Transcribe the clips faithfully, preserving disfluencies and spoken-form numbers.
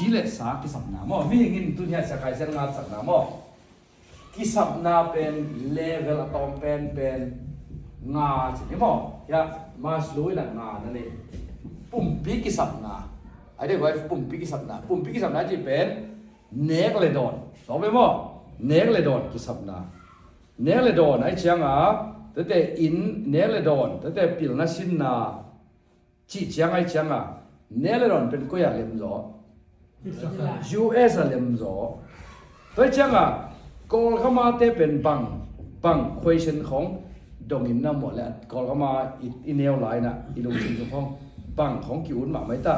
le sa kisapna maw, mihing in tun hiah sia kaisen ngatsakna maw, kisapna pen level a tawm penpen nga ci ni maw. Hiah Maslow in a nga na nei. Pumpi kisapna. Ai dei guai, pumpi kisapna. Pumpi kisapna ci pen nek le dawn. Sawm ve maw? Nek le dawn kisapna. Nek le dawn ai cianga, tete in nek le dawn, tete pilna sinna. Cih ciang ai cianga, nek le dawn pen koi a lem zaw? U S a lem zaw. Tua cianga, Kawlgama te pen bang, bang question khong dongin na mawh le, Kawlgama i, i neu lai na, i lungsim khong bang khong ki-ut mahmah ta.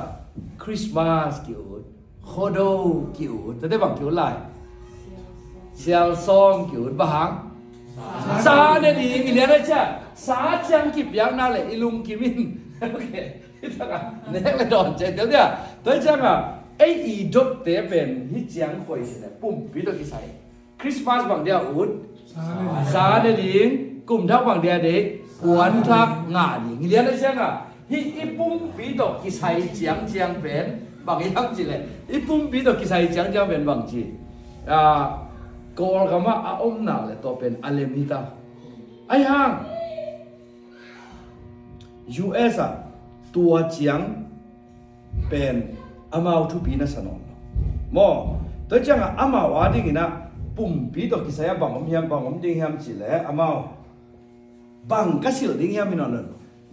Christmas ki-ut. Khuado ki-ut, tate bang ki-ut lai? Sialsawm ki-ut, bang hang? Sa ne ding, i lian ai cia. Sa ciang kipiakna le i lungkim in. Ok. Hi taka nek le dawn cia tel dia. Tua cianga ei i dotte pen hi ciang khuai si le pumpi tawh kisai. Christmas bang dia ut? Sa ne ding. Kum thak bang dia deih? Puan thak ngah ding. Hi lian a cianga hih i pumpi tawh kisai ciangciang pen bang hiam cih leh, i pumpi tawh kisai ciangciang pen bang ci? Ah, Kawlgam ah a omna le tawh pen a lem hi ta. Ahi hang U S ah tua ciang pen amau thupi na sa nawn lo maw? Tua ciangah amau a dingin ah pumpi tawh kisai ah bang om hiam, bang om ding hiam cih leh amau bang ka silh ding hiam hi nawn lo.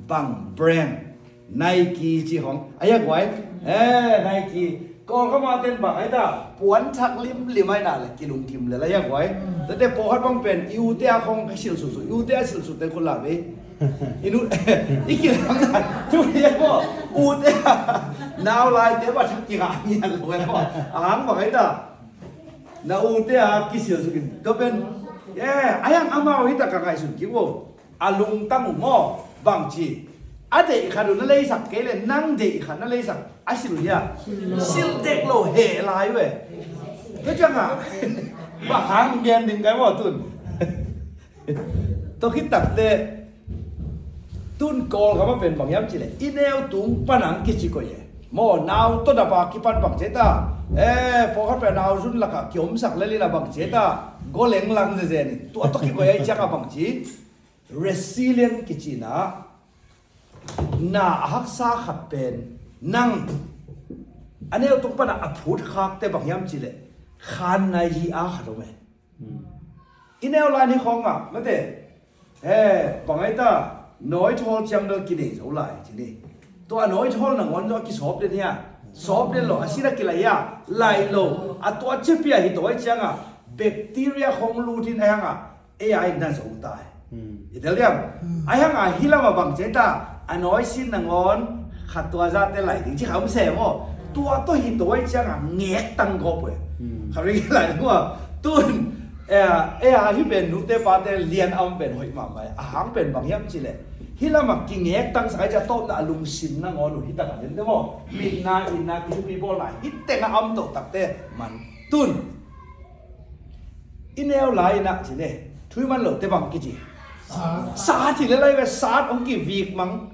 Bang brand? Nike ci hong. Ahi a guai? Eh, Nike. Kawlgam ah ten bang ahi ta? Puan thak limlim ahi na le kilungkim le la ahi a guai? Tate pawlkhat bang pen i ute a khong ka silh susu, i ute a silh sute khut la ve. I nu i kilang tu hi a maw? Ute a nau laite bang thak kingah ngian lo e maw? A hang bang ahi ta? Na ute a kisilh suk in. Tua pen, eh, ahi hang amau hi ta ka ngaihsun kik uh. A lungtang uh maw? Bang ci? A deih khat uh na leisak kei le nang deih khat na leisak a silh uh hia? Silh dek lo heh lai uh e. Tua ciangah bang hang gen ding kai maw tun? Tua khit takteh tun Kawlgam ah pen bang hiam cih leh i neu tung pan ang kici koih e. Maw, nau tawh dapa kipan bang ci ta? Eh, pawlkhat pen nau zun lakah kiomsak lel in a bang ci ta? Go lenglang zezen in. Tua tawh kikoih ahi ciangah bang ci? Resilient kici na, na a haksa khat pen nang a neu tung panah a phut khakte bang hiam cih leh khan nai hi a khat om e. I neu lai ni khawngah mate, he, bang ahi ta, nawithawl ciang bel kinei zo lai ci ni. Tua nawithawl nangawn zo a kisawp den hia? Sawp den lo, a sin a kilai hia? Lai lo. A tua ciapia hi tawi ciangah bacteria khong lut in ahi hangah ei a in na zo ta hi. I tel diam? Ahi hangah hih lamah bang ci ta, a nawi sin nangawn khat tua zate lai ding ci kha om se maw? Tua tawh hi tawi ciangah ngek tang gawp uh e. Kha ring lai ding maw? Tun, eh, eh, a hih pen nute pate lian a om pen hoih mahmah e. A hang pen bang hiam cih leh hih lamah kingek tangsak ahi ciah tawpna a lungsim nangawn uh hi takah den te maw? Mitna, itna, kithupi bawlna hih tengah a om toh takte man. Tun i neu lai inah ci ne, thu i man lote bang kici? Sat. Sat hi le lai ve, sat hong kivik mang.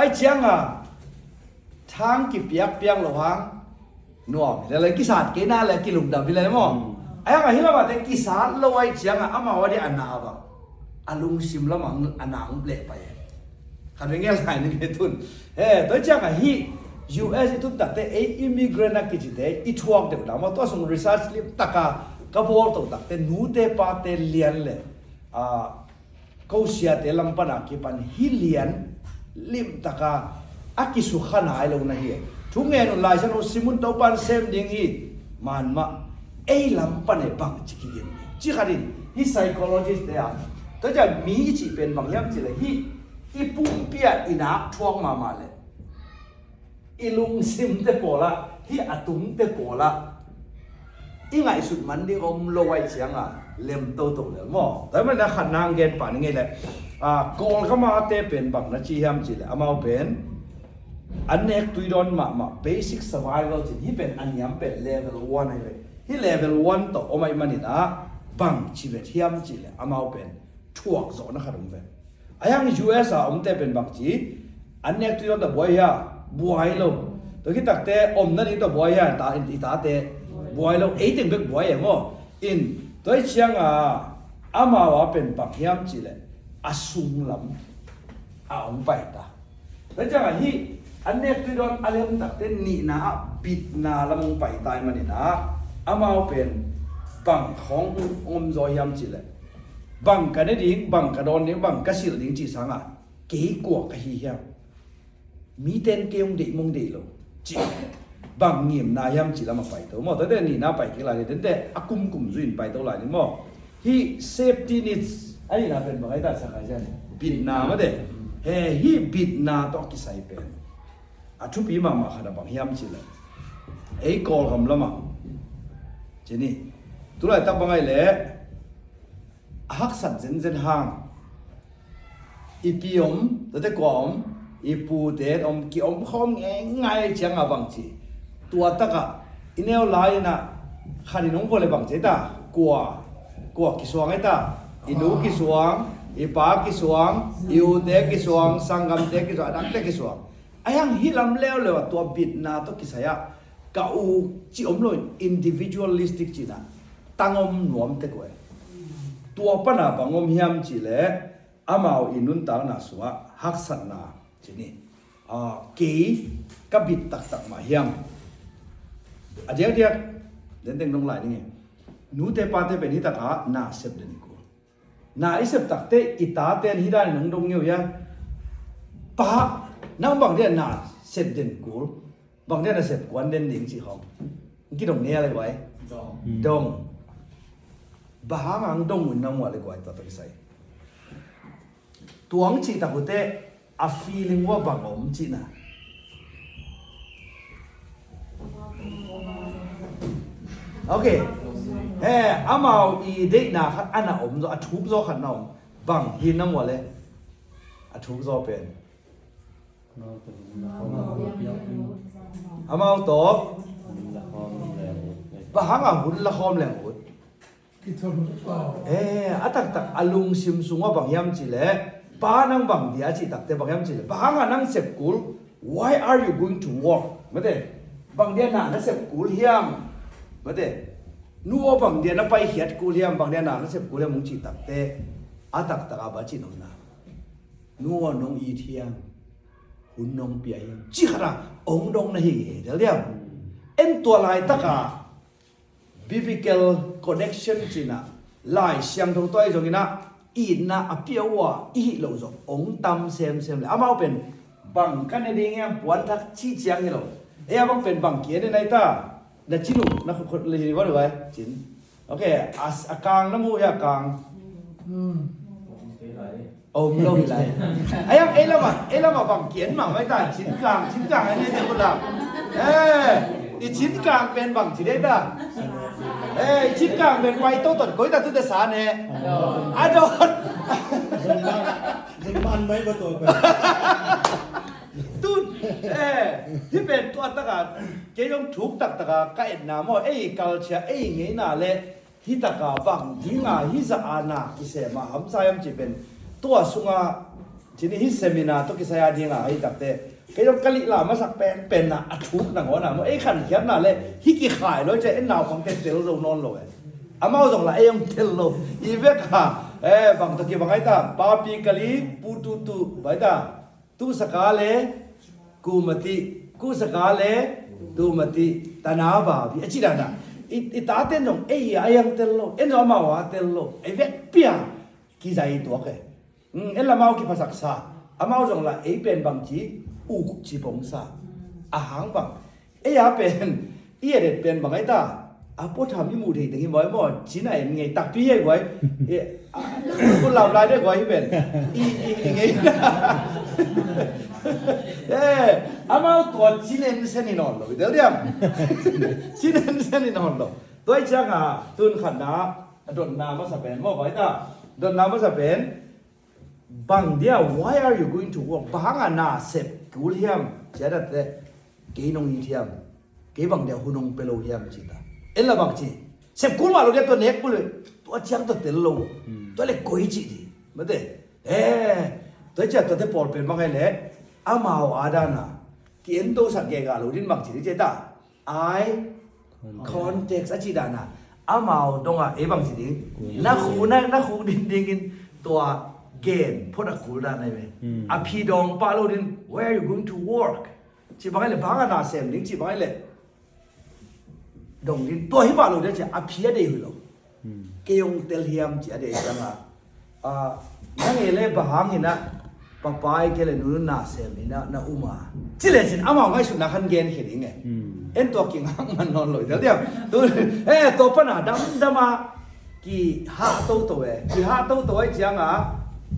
Ahi cianga thang kipiakpiak lo hang nuam hi le lai, kisat kei na le kilungdam hi le maw? Ahi hanga hih lamahte kisat lo ahi cianga amau a dih a na bang a lungsim lamah a na hong leh pai e. Khat vei ngen lai ning e tun. He, tua ciangah hih U S i tun takte ei immigrant a kicite i thuak deuh dah maw? Tua sung research limtaka ka bawl toh takte nute pate lian le, ah, ko siate lam pana kipan hih lian limtaka a kisukha nai lo na hi e. Thu ngen un, Lai Siangtho sim un, Topan sem ding hi. Man mah ei lam pan e bang ci kigen ci khat in hih psychologist te a, tua ciah mi i cih pen bang hiam cih leh hih i pumpi ah i nak thuak mahmah leh i lungsimte pawlah, hih a tungte pawlah i ngaihsut man ding om lo ahi cianga lem toto lel maw? Tua hi manin a khat nang gen pah ni ngei leh, ah, Kawlgam a te pen bang na ci hiam cih leh amau pen an nek tui dawn mahmah, basic survival cin, hih pen a niam pen level one ahi ve. Hih level one tawh om ahi manin ah bang ci vet hiam cih leh amau pen thuak zawhna khat om ve. Ahi hang U S a omte pen bang ci? An nek tui dawn ta buai hia? Buai lo. Tua khit takte omna ding tawh buai hia, ta in i tate buai lo, ei teng bek buai e maw. In tua hi cianga amau a pen bang hiam cihleh a sunglam a hong pai ta. Tua cianga hih a nek tui dawn a lem takte nihna ah bitna lam hong pai ta i maninah amau pen bang khawng hong om zaw hiam cihleh bang ka ne ding, bang ka dawn ding, bang ka silh ding cih sangah kei kua ka hi hiam? Mite in kei hong deih mong deih lo cih bang ngimna hiam cih lam a paito maw. Tua teh nihna pai kik lai ni, tente a kumkum zui in paito lai ni maw. Hih safety needs a nihna pen bang ai ta sak ai cian bitna mate. He hih bitna tawh kisai pen a thupi mahmah khat a bang hiam cihleh ei Kawlgam lamah ci ni. Tulaitak bang ai leh a haksat zenzen hang i pi om, tate kua om, i pute om, ki om khawm ngeingai cianga bang ci. Tua takah i neu lai inah khan i nong vua le bang ci ta, kua, kua kisuang ai ta, i nu kisuang, i pa kisuang, i ute kisuang, sanggamte kisuang, a dangte kisuang. A hiang hih lam leuleu ah tua bitna tawh kisai ah ka u ci om lo, individualistic cihna tang om nuam tek uh e. Tua pana bang om hiam cihleh amau i nuntakna sungah haksatna ci ni. Ah, kei ka bit taktak mah hiam? A diakdiak denteng dong lai ning e. Nute pate pen hitakah na sep den kul. Na i sep takte i tate in hih dan in hong dong ngeu hia? Pa, nang bang dia na sep den kul? Bang dia na sep kuan den ding cih hong kidong ngei a lei vai. Dong. Bang hang hong dong un nang ua le guai tua tawh kisai. Tuang cih tak uh teh a feeling uh a bang om cihna. Ok. He, amau i deihna khat a na om zaw, a thuk zaw khat na om. Bang hi na mua le a thuk zaw pen amau tawh bang hang a hun la khawm leng ut. Eh, a taktak a lungsim sungah bang hiam cihleh, pa nang bang dia cih takte bang hiam cihleh, bang hang a nang sep kul, why are you going to work? Mate, bang dia na na sep kul hiam? Mate, nu aw bang dia na paikhiat kul hiam? Bang dia na na sep kul hiam hong cih takte a taktak a ba cih nong na, nu aw nong it hiam? Hun nong pia hiam? Cih khat a hong dong na hi hi del hiam? En tua laitak a biblical connection cihna, Lai Siangtho tua i zongin ah itna a pia uh a i hih loh zawh hong tam semsem le amau pen bang ka ne ding hiam puanthak cih ciang hi lo. Ei a bang pen bang ki en en ai ta. Na cin uh na khut khut le hi va lo ai cin. Ok, a, a kang na mu hi a kang. Om lo hi lai. Ai ang ei lama, ei lama bang kian mang mai ta, cin kang, cin kang ai ne te kula. Eh, i cin kang pen bang ci dei ta. Eh, i cin kang pen pai to tot koi ta tu te sa ne. Adon. Zong man mai ba to. Tu, eh, hi pen tua taka, kei zong thuk tak taka ka etna maw, ei culture, ei ngeina le Hi taka bang dinga hi za a na kisem a hamsa hiam ci pen tua sunga cini hi seminar tawh kisai a dinga hi takte kei zong ka lihla masak penpen na a thuk nangawn a maw ei khankhiatna le hi kikhai lo cia en naupangte tel zo nawn lo e. Amau zong la ei hong tel lo i vek a, eh, bang tawh kibang ai ta papi kali pututu bai ta. Tusaka le kumati, kusaka le tumati, tana babi a ci dana. I, i taten zong ei a yang tel lo, en zong amau a tel lo, ei vek pia kizai tuak e. Mm, en lamau kiphasak sa, amau zong la ei pen bang ci, uk ci pong sa. A hang bang, ei a pen i edet pen bang ai ta. A puatham i muh thei teng hi maw maw cin a en ngei takpi hi ai guai. Kun lau lai dei guai hi pen i, i, i ngei. Eh, amau tua cin en sen hi nawn lo i tel diam. Cin en sen hi nawn lo. Tua i cianga tun khatna a dotna masa pen maw guai ta. Dotna masa pen Bang dia, why are you going to work? Bang hanga na sep kul hiam? Cia date kei nong it hiam? Kei bang dia hun nong pe lo hiam ci ta. En la bang ci. Sep kul mah lo dia tua nek kul le. Tua ciang tua tel lo. Tua le koi ci di. Mate. Eh. Tua cia tua te pawl pen bang ai le. Amau a dana. En to sak gega lo din bang ci ding ci ta. Eye contact a ci dan a, amau dong a ei bang ci ding. Na khu na, na khu din ding in tua gen phot a kul dan ai ve. A phi dong pa lo din, "Where are you going to work?" Ci bang ai le, "Bang a na sem ding," ci bang ai le. Dong din, "Tua hi ba lo dia," ci a phi a dei hui lo. Kei ong tel hiam ci a dei ciang a, "Ah, nang e le bang hang hi na, papai ke le nunu na sem hi na, na um a?" Ci le cin amau ngaihsutna khan gen khe ding e. En tua kingak man nawn lo i tel diam. Tu, eh, tua pan a damdam a kihah toto e. Kihah toto ai ciang a,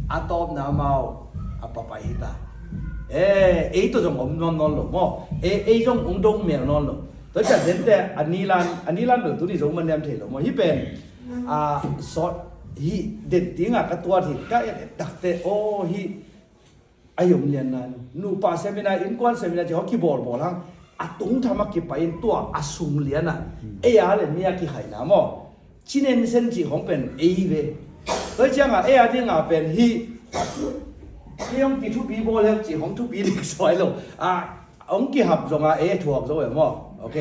a tawpna amau a papai hi ta. Eh, ei to zong om nawn nawn lo maw. Eh, ei zong ong dong mel nawn lo. Tua ciang dente a nilan, a nilan bel tuni zo man niam thei lo maw. Hi pen a sawt hi den ding a ka tuat hi, ka et et takte aw hi. A yom lian na, nupa seminar, innkuan seminar ci hong kibawlbawl hang, a tung tham a kipai in tua a sung lian a, ei a le mi a kikhaina maw. Cinen sen ci hong pen ei ve. Tua ciang a ei a ding a pen hi. Hi hong kithupi bawl hem ci hong thupi dik suai lo. A hong kihap zong a ei thuak zo e maw. Ok.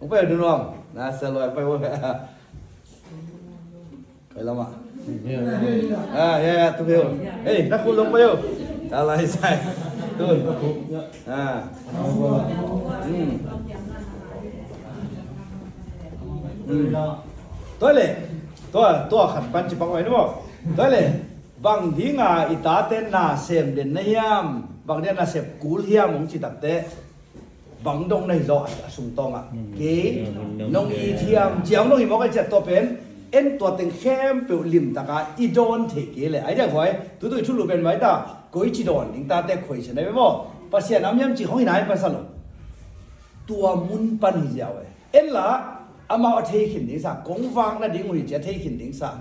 Hong pai a nunuam na sa lo a pai bawl. Pai lamah. Ah, ya, ya, tu veu. Hei, na khul long pai yo. Ta lai sai. Tu. Ah. Hmm. Hmm. Tua le. Tua, tua khat pan ci pak mai ni maw. Tua le. Bang ding a i tate na sem den na hiam. Bang ding a na sem kul hiam hong ci takte. Bang dong na hi zaw a sung tawng ah. Kei nong it hiam ciang nong hi mawk a ciat tua pen en tua teng khempeuh limtak a i dawn thei kei le. Ai dia guai, tutu i thulu pen mai ta, koi ci dawn ding tate khuai sia na ve maw. Pasian am hiam ci hong hi nai pasa lo. Tua mun pan hi ziau e. En la, amau a thei khin ding sa, kong vak na ding uh hi ci a thei khin ding sa.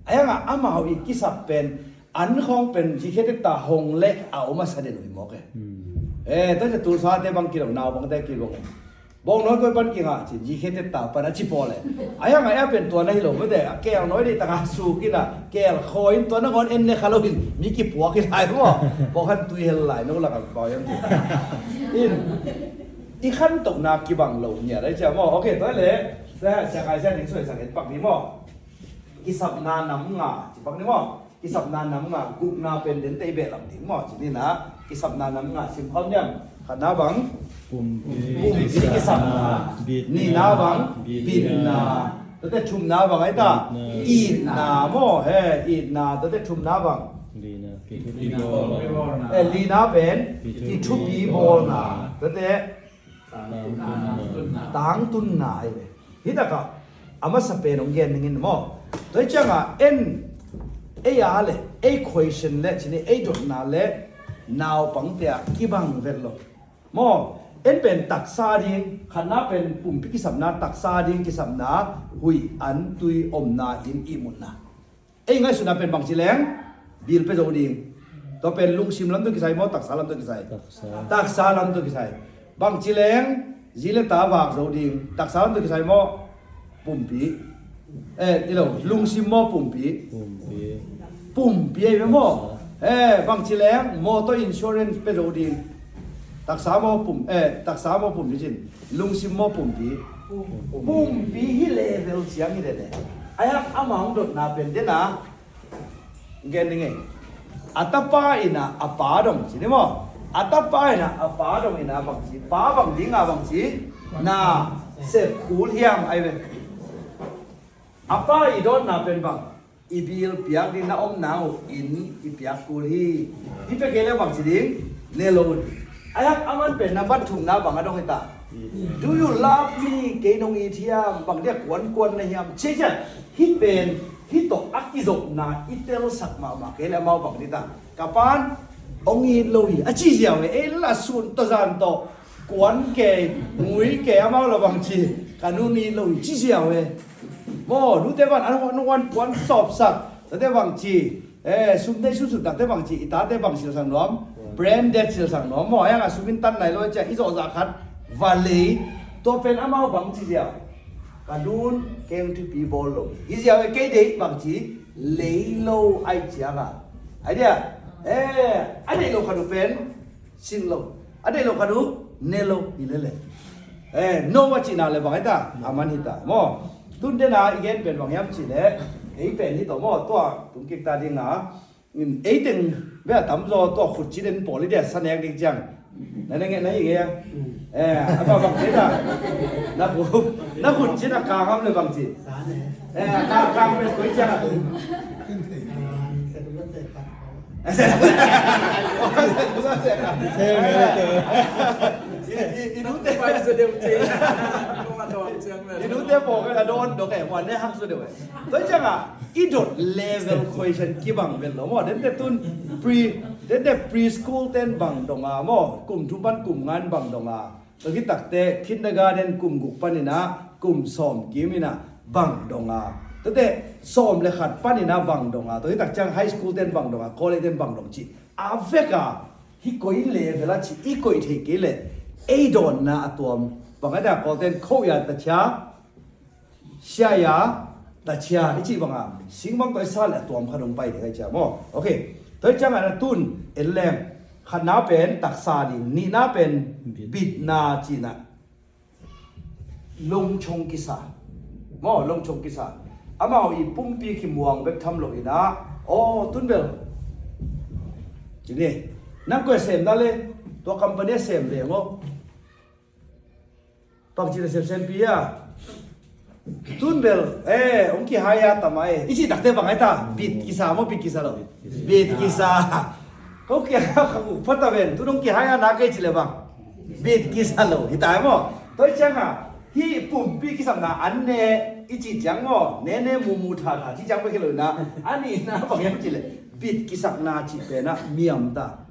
Ai hang a amau i kisap pen an khawng pen zikhiate ta hong le a om a sa den uh hi mawk e. Eh, tua cia tulsate bang kilong, nau bangte kilong. Bawng nawi koi pan kingah cin zikhiate ta pan a ci pawl e. A yang a pen tua na hi lo mete, a keel nawi dei taka suk in a keel khawi in tua nangawn en ne kha lo in mi kipuak hi lai maw. Bawng han tui hel lai no lak a pau yam ti. In i khantohna kibang lo nia lai cia maw. Ok, tua le sia kai sia ding suai sak en pak ni maw. Kisapna nam nga ci pak ni maw. Kisapna nam nga, gukna pen den tei beh lam ding maw. Ci ni na, kisapna nam nga sim khawm niam. Khatna bang pumpi kisapna, nihna bang bitna, tate thumna bang ai ta itna maw. He, itna, tate thumna bang lina pen kithupi bawlna, tate tangtunna ai ve. Hi takah a masa pen hong gen ning in maw. Tua hi ciangah en ei a le ei question le cini ei dotna le naupangte ah kibang vet lo maw. En pen taksa ding, khatna pen pumpi kisapna, taksa ding kisapna huih an tui omna in ihmutna. Ei ngaihsutna pen bangci leng bil pia zo ding. Tua pen lungsim lam tawh kisai maw, taksa lam tawh kisai? Taksa. Taksa lam tawh kisai. Bangci leng zi le ta vak zo ding. Taksa lam tawh kisai maw? Pumpi. Eh, i lo, lungsim maw pumpi? Pumpi. Pumpi ei ve maw? Eh, bangci leng motor insurance pia zo ding. Taksa maw pum, eh, taksa maw pumpi cin. Lungsim maw pumpi? Pumpi hi level ciang hi dene. Ai hak ama hong dotna pen dena. Gen ding ei. A tapa ina a pa dong ci ni maw. A tapa ina a pa dong ina bangci. Pa bang dinga bangci. Na sep kul hiam ai ve. A pa i dotna pen bang. I bil piak ding na omna uh in i piak kul hi. Hi pia kei le bang ci ding ne lo un. Ai hak aman pen na bat thumna bang a dong hi ta. Do you love me? Kei nong it hiam? Bang dia kuan kuan na hiam? Ci cian hi pen hi tawh a kizopna i telsak mahmah kei le amau bang di ta. Ka pan ong it lo hi a ci ziau e. Ei la sun tawh zan tawh kuan kei ngui kei amau la bang ci. Ka nu it lo hi ci ziau e. Maw, nute ban an huan huan puan sawpsak. Tate bang ci. Eh, sum dei sum sum takte bang ci. I tate bang silsak nuam. Branded silsak nuam. Maw, ayang a sum in tan nai lo cia. I zawh zah khat. Va lei. Tua pen amau bang ci zia. Ka nun keng thupi bawl lo. Hi zia kei dei bang ci. Lei lo ai cia ka. Ai dia. Eh, a dei lo khat uh pen. Sin lo. A dei lo khat uh. Ne lo hi lele. Eh, no a cihna le bang hi ta, a man hi ta maw. Tun dena i gen pen bang hiam cih leh, ei pen hi tawh maw, tua tung kik ta ding a. Ei teng bia tamzaw tua khutcin en pawl i dia sa nek ding ciang. Na ne nge na hi nge a. Eh, a ba bang ci ta. Na khut, na khutcin a kang ham le bang ci. Eh, a kang, kang le koi ciang a tung. I, i, i nute, i nute pawl ka dawn dok e, wan ne hang su deuh e. Tua ciang a, i dot level question kibang vel lo maw. Dente tun pre, dente preschool ten bang dong a maw, kum thum pan kum nga in bang dong a. Tua khit takte kindergarten kum guk panin a kum sawm kim in a bang dong a. Tuate sawm le khat panin a bang dong a. Tua khit tak ciang high school ten bang dong a, college ten bang dong ci. A vek a, hih koi level a ci, i koih theih kei leh, ei dawnna a tuam. Bang a dia Kawlten khoh ya ta cia, sia ya ta cia i cih banga, sing bang tawh i sa le a tuam khat hong pai ding a i cia maw. Ok. Tua i ciangah na tun en leng, khatna pen taksa ding, nihna pen bitna cihna. Longchong kisa maw, longchong kisa. Amau i pumpi kimuang bek tham lo ina. Aw, tun bel ci ni. Nang koi a sem na le, tua company a sem ve maw. Pakci na semsempi a. Tun bel, eh, hong kihai a tama e. I cih takte bang ai ta? Bit kisa maw, bit kisa lo? Bit kisa. Ko kia ka ku pata ven, tun hong kihai a na kei ci le bang. Bit kisa lo, hi ta e maw. Tua i cianga, hih pumpi kisapna an ne, i cih ciang maw. Ne ne mu mu tha tha, cih ciang bek hi lo ina. A nihna bang hiam ci le. Bit kisakna cih pen a, miam ta.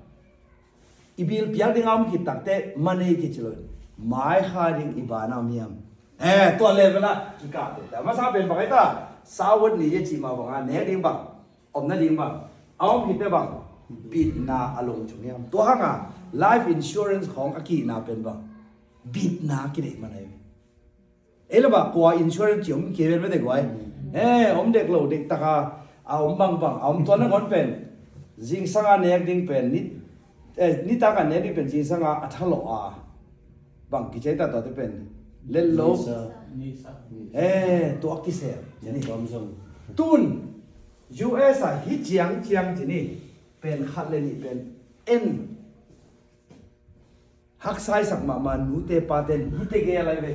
I bil piak ding a om khit takte, man ei kici lo. Mai kha ding i bana miam. Eh, tua level a kikah te. Ta masa pen bang ai ta, sawat ni ye ci ma bang a, nek ding bang, omna ding bang. A om khit te bang, bitna a longchong hiam. Tua hanga, life insurance khong a kihna pen bang. Bitna kideih man ai. Ei le ba kua insurance ci om kei ven mete guai. Eh, om dek lo dek taka, a om bang bang, a om tua nangawn pen. Zingsanga nek ding pen, ni, eh, nitaka nek ding pen, zingsanga a tha lo a. Bang kicei ta tua te pen. Let lo. Nisa. Nisa. Eh, tua kisel. Ni. Tuam zong. Tun, U S a hi ciang ciang ci ni. Pen khat le ni pen. En. Haksaisak mahmah nute paten hite gel ai ve.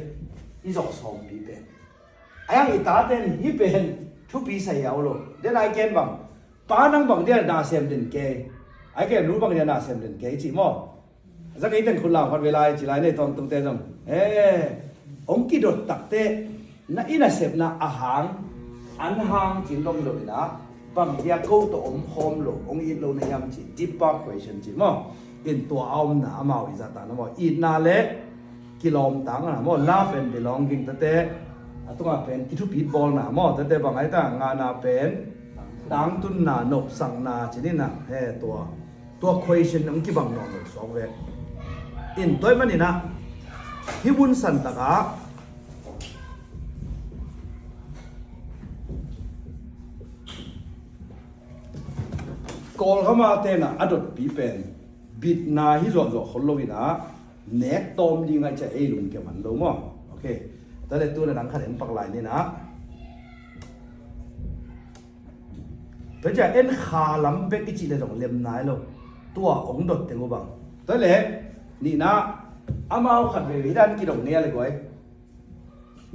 I zok sawmpi pen. Ai ang i taten hi pen thupi sa hiau lo. Den ai ken bang. Pa nang bang dia na sem den kei. Ai ken nu bang dia na sem den kei ci maw. Zak ei ten khut lau khat ve lai ci lai nei tawng tungte zong. Eh, ong kidot takte. Na i nasepna a hang, an hang cin dong hi lo ina, bang dia ko tawh om khawm lo, ong it lo na hiam ci, deeper question ci maw. In tua a omna amau i zahtakna maw, itna le kilawmtakna maw, love and belonging tate, a tungah pen kithupit bawlna maw, tate bang ai ta, ngahna pen, tangtunna, nopsakna, ci nina, he tua. Tua question hong kibang nawn lo suak ve. In tua ahih manin ah, hih hun santak ah Kawlgam a ten ah a dotpi pen bitna hi zawhzawh khol lo in ah, nek tawm ding ah i ciah ei lungkia man lo maw. Ok. Tua leh tu-in a dang khat en pak lai ni ah. Tua ciah en kha lam bek i cih leh zong lem nai lo. Tua hong dot teng uh bang. Tua leh nihna amau khat veve hi dan kidong nia leh guai.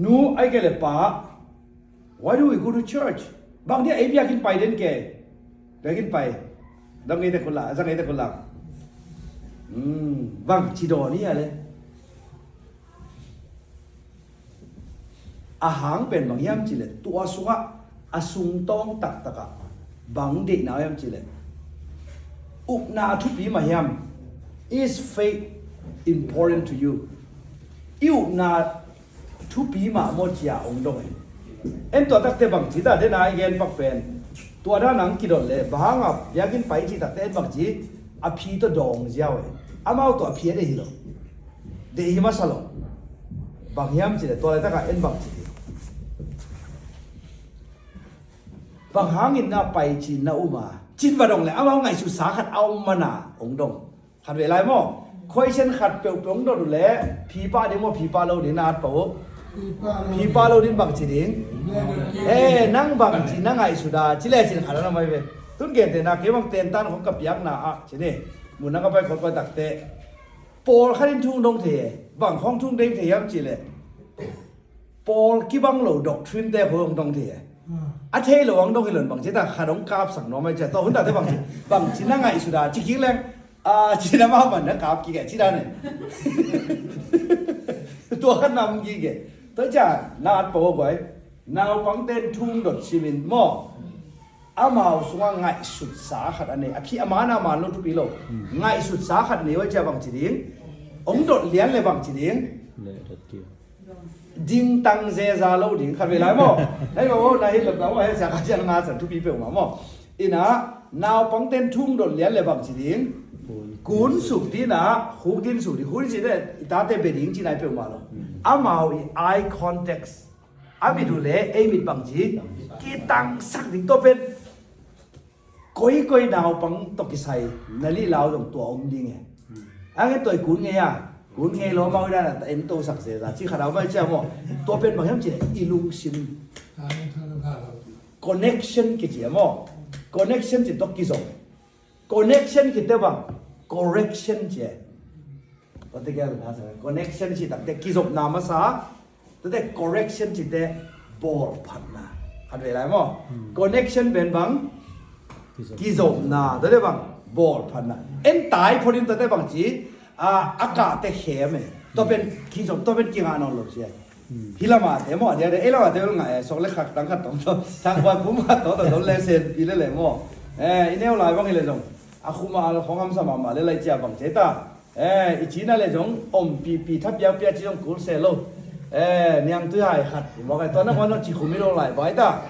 Nu ai ke leh pa. Why do we go to church? Bang dia ei biakinn pai den ke. Biakinn pai. Dang ei te kula, dang ei te kula. Hmm, bang ci dawn hi a leh. A hang pen bang hiam cih leh, tua sungah, a sungtawng taktak ah bang deihna hiam cih leh, upna a thupi mah hiam? Is faith important to you? I upna thupi mah maw ci-a hong dong e. En tua takte bang ci ta, dena i gen pak pen, tua dan a hong kidot leh, bang hang a biakinn pai cih takte en bang ci, a phi tawh dawng ziau e. Amau tawh a phi a deih hi lo. Deih hi masa lo. Bang hiam cih leh tua laitak ah en bang ci hi. Bang hangin na pai ci na um a, cin va dong leh amau ngaihsutsa khat a om man a hong dong. Khat vei lai maw. Question khat peuhpeuh hong dot uh leh, phi pah ding maw, phi pah lo ding na at pah uh? Phi pah lo ding bang ci ding? Eh, nang bang ci na ngaihsut a, ci le cin khat a na mai ve. Tun gentehna kei bang tentan khong ka piakna ah ci ni. Mun na ka pai khong koi takte, pawlkhat in thu hong dong thei e. Bang khong thu hong dong thei hiam ci leh, pawl kibang lo doctrine te khong hong dong thei e. A thei lo hong dong hi lo in bang ci ta, khat hong kapsak nuam mai ci a, tua hun takte bang ci, bang ci na ngaihsut a ci kik leng, a, ci na mah man na kap kik e, ci dan e. Tua khat na om kik e. Tua ciang na at pah uh a guai. Naupangte in thu hong dot simin maw, amau sungah ngaihsutsa khat a nei. A khi a man a man lo thupi lo. Ngaihsutsa khat nei uh a cia bang ci ding? Hong dot lian le bang ci ding? Dingtang zeza lo ding khat vei lai maw? Hei maw, na hi lop lau maw, hei sia ka cian nga san thupi peuhmah maw? Ina, naupangte in thu hong dot lian le bang ci ding? Kunsuk ding a, khuk ding suk ding, khuk ding suk ding, i tate be ding ci nai peuhmah lo. Amau i eye contact, a mit uh le ei mit bang ci, kitangsak ding. Tua pen koikoi naupang tawh kisai na lih lau zong tua om ding e. A nge tua i kun ngei a, kun ngei lo mau i dan a ta en tosak zeza ci khat a om a cia maw? Tua pen bang hiam ci le i lungsim connection kici a maw? Connection ci tawh kizom. Connection kite bang correction ci e. Tua te kia connection ci takte kizopna masa. Tua te correction cite bawlphatna. Khat vei lai maw? Connection pen bang kizopna. Tua te bang bawlphatna. En tai phot in tua te bang ci, a, a kahte khem e. Tua pen kizop, tua pen kingah nawn lo ci e. Hi lamah te maw, a dia de, ei lamah te vel ngah e, sok le khak tang khat tong tong, thang kuai pum khat tong tong, tong le sen pi le le maw. Eh, i neu lai bang hi le zong, a khuma al khong hamsa mahmah le lai cia bang ci ta. Eh, i cina le zong om pipi tha piakpiak ci zong kul se lo. Eh, niang tui hai khat i mawk ai, tua na kuan zong ci khum i lo lai bai ta.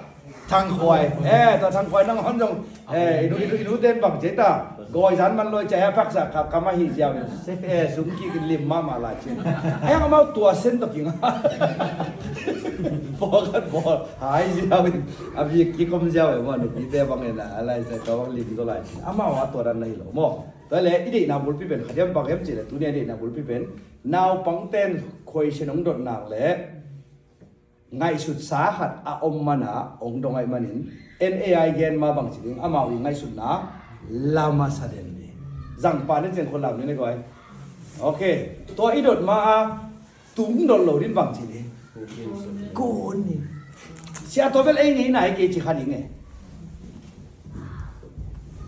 Thang khuai, eh, tua thang khuai nang hon zong, eh, i nu, i nu, i nu ten bang ci ta. Gawi zan man lo i cia a paksa ka, ka ma hi ziau in. Eh, sum ki lim mahmah lai ci. Ai ang amau tua sen to king. Bawl khat bawl hai ziau in. A bik ki kom ziau e maw, nu pi te bang in a lai sa ka bang lim to lai ci. Amau a tua dan na hi lo maw. Tua le, i deihna bulpi pen khat hiam bang hiam ci le, tuni a i deihna bulpi pen naupang ten khuaisian hong dot nak le ngaihsutsa khat a om mana hong dong aih manin, en ei a i gen ma bang ci ding, amau i ngaihsutna la masa den ni. Zangpa ne cian khut lam ni ne guai. Ok, tua i dot ma a, tung dot lo din bang ci ding? Kun ni. Sia tua bel ei ngeina hi kei ci kha ding e.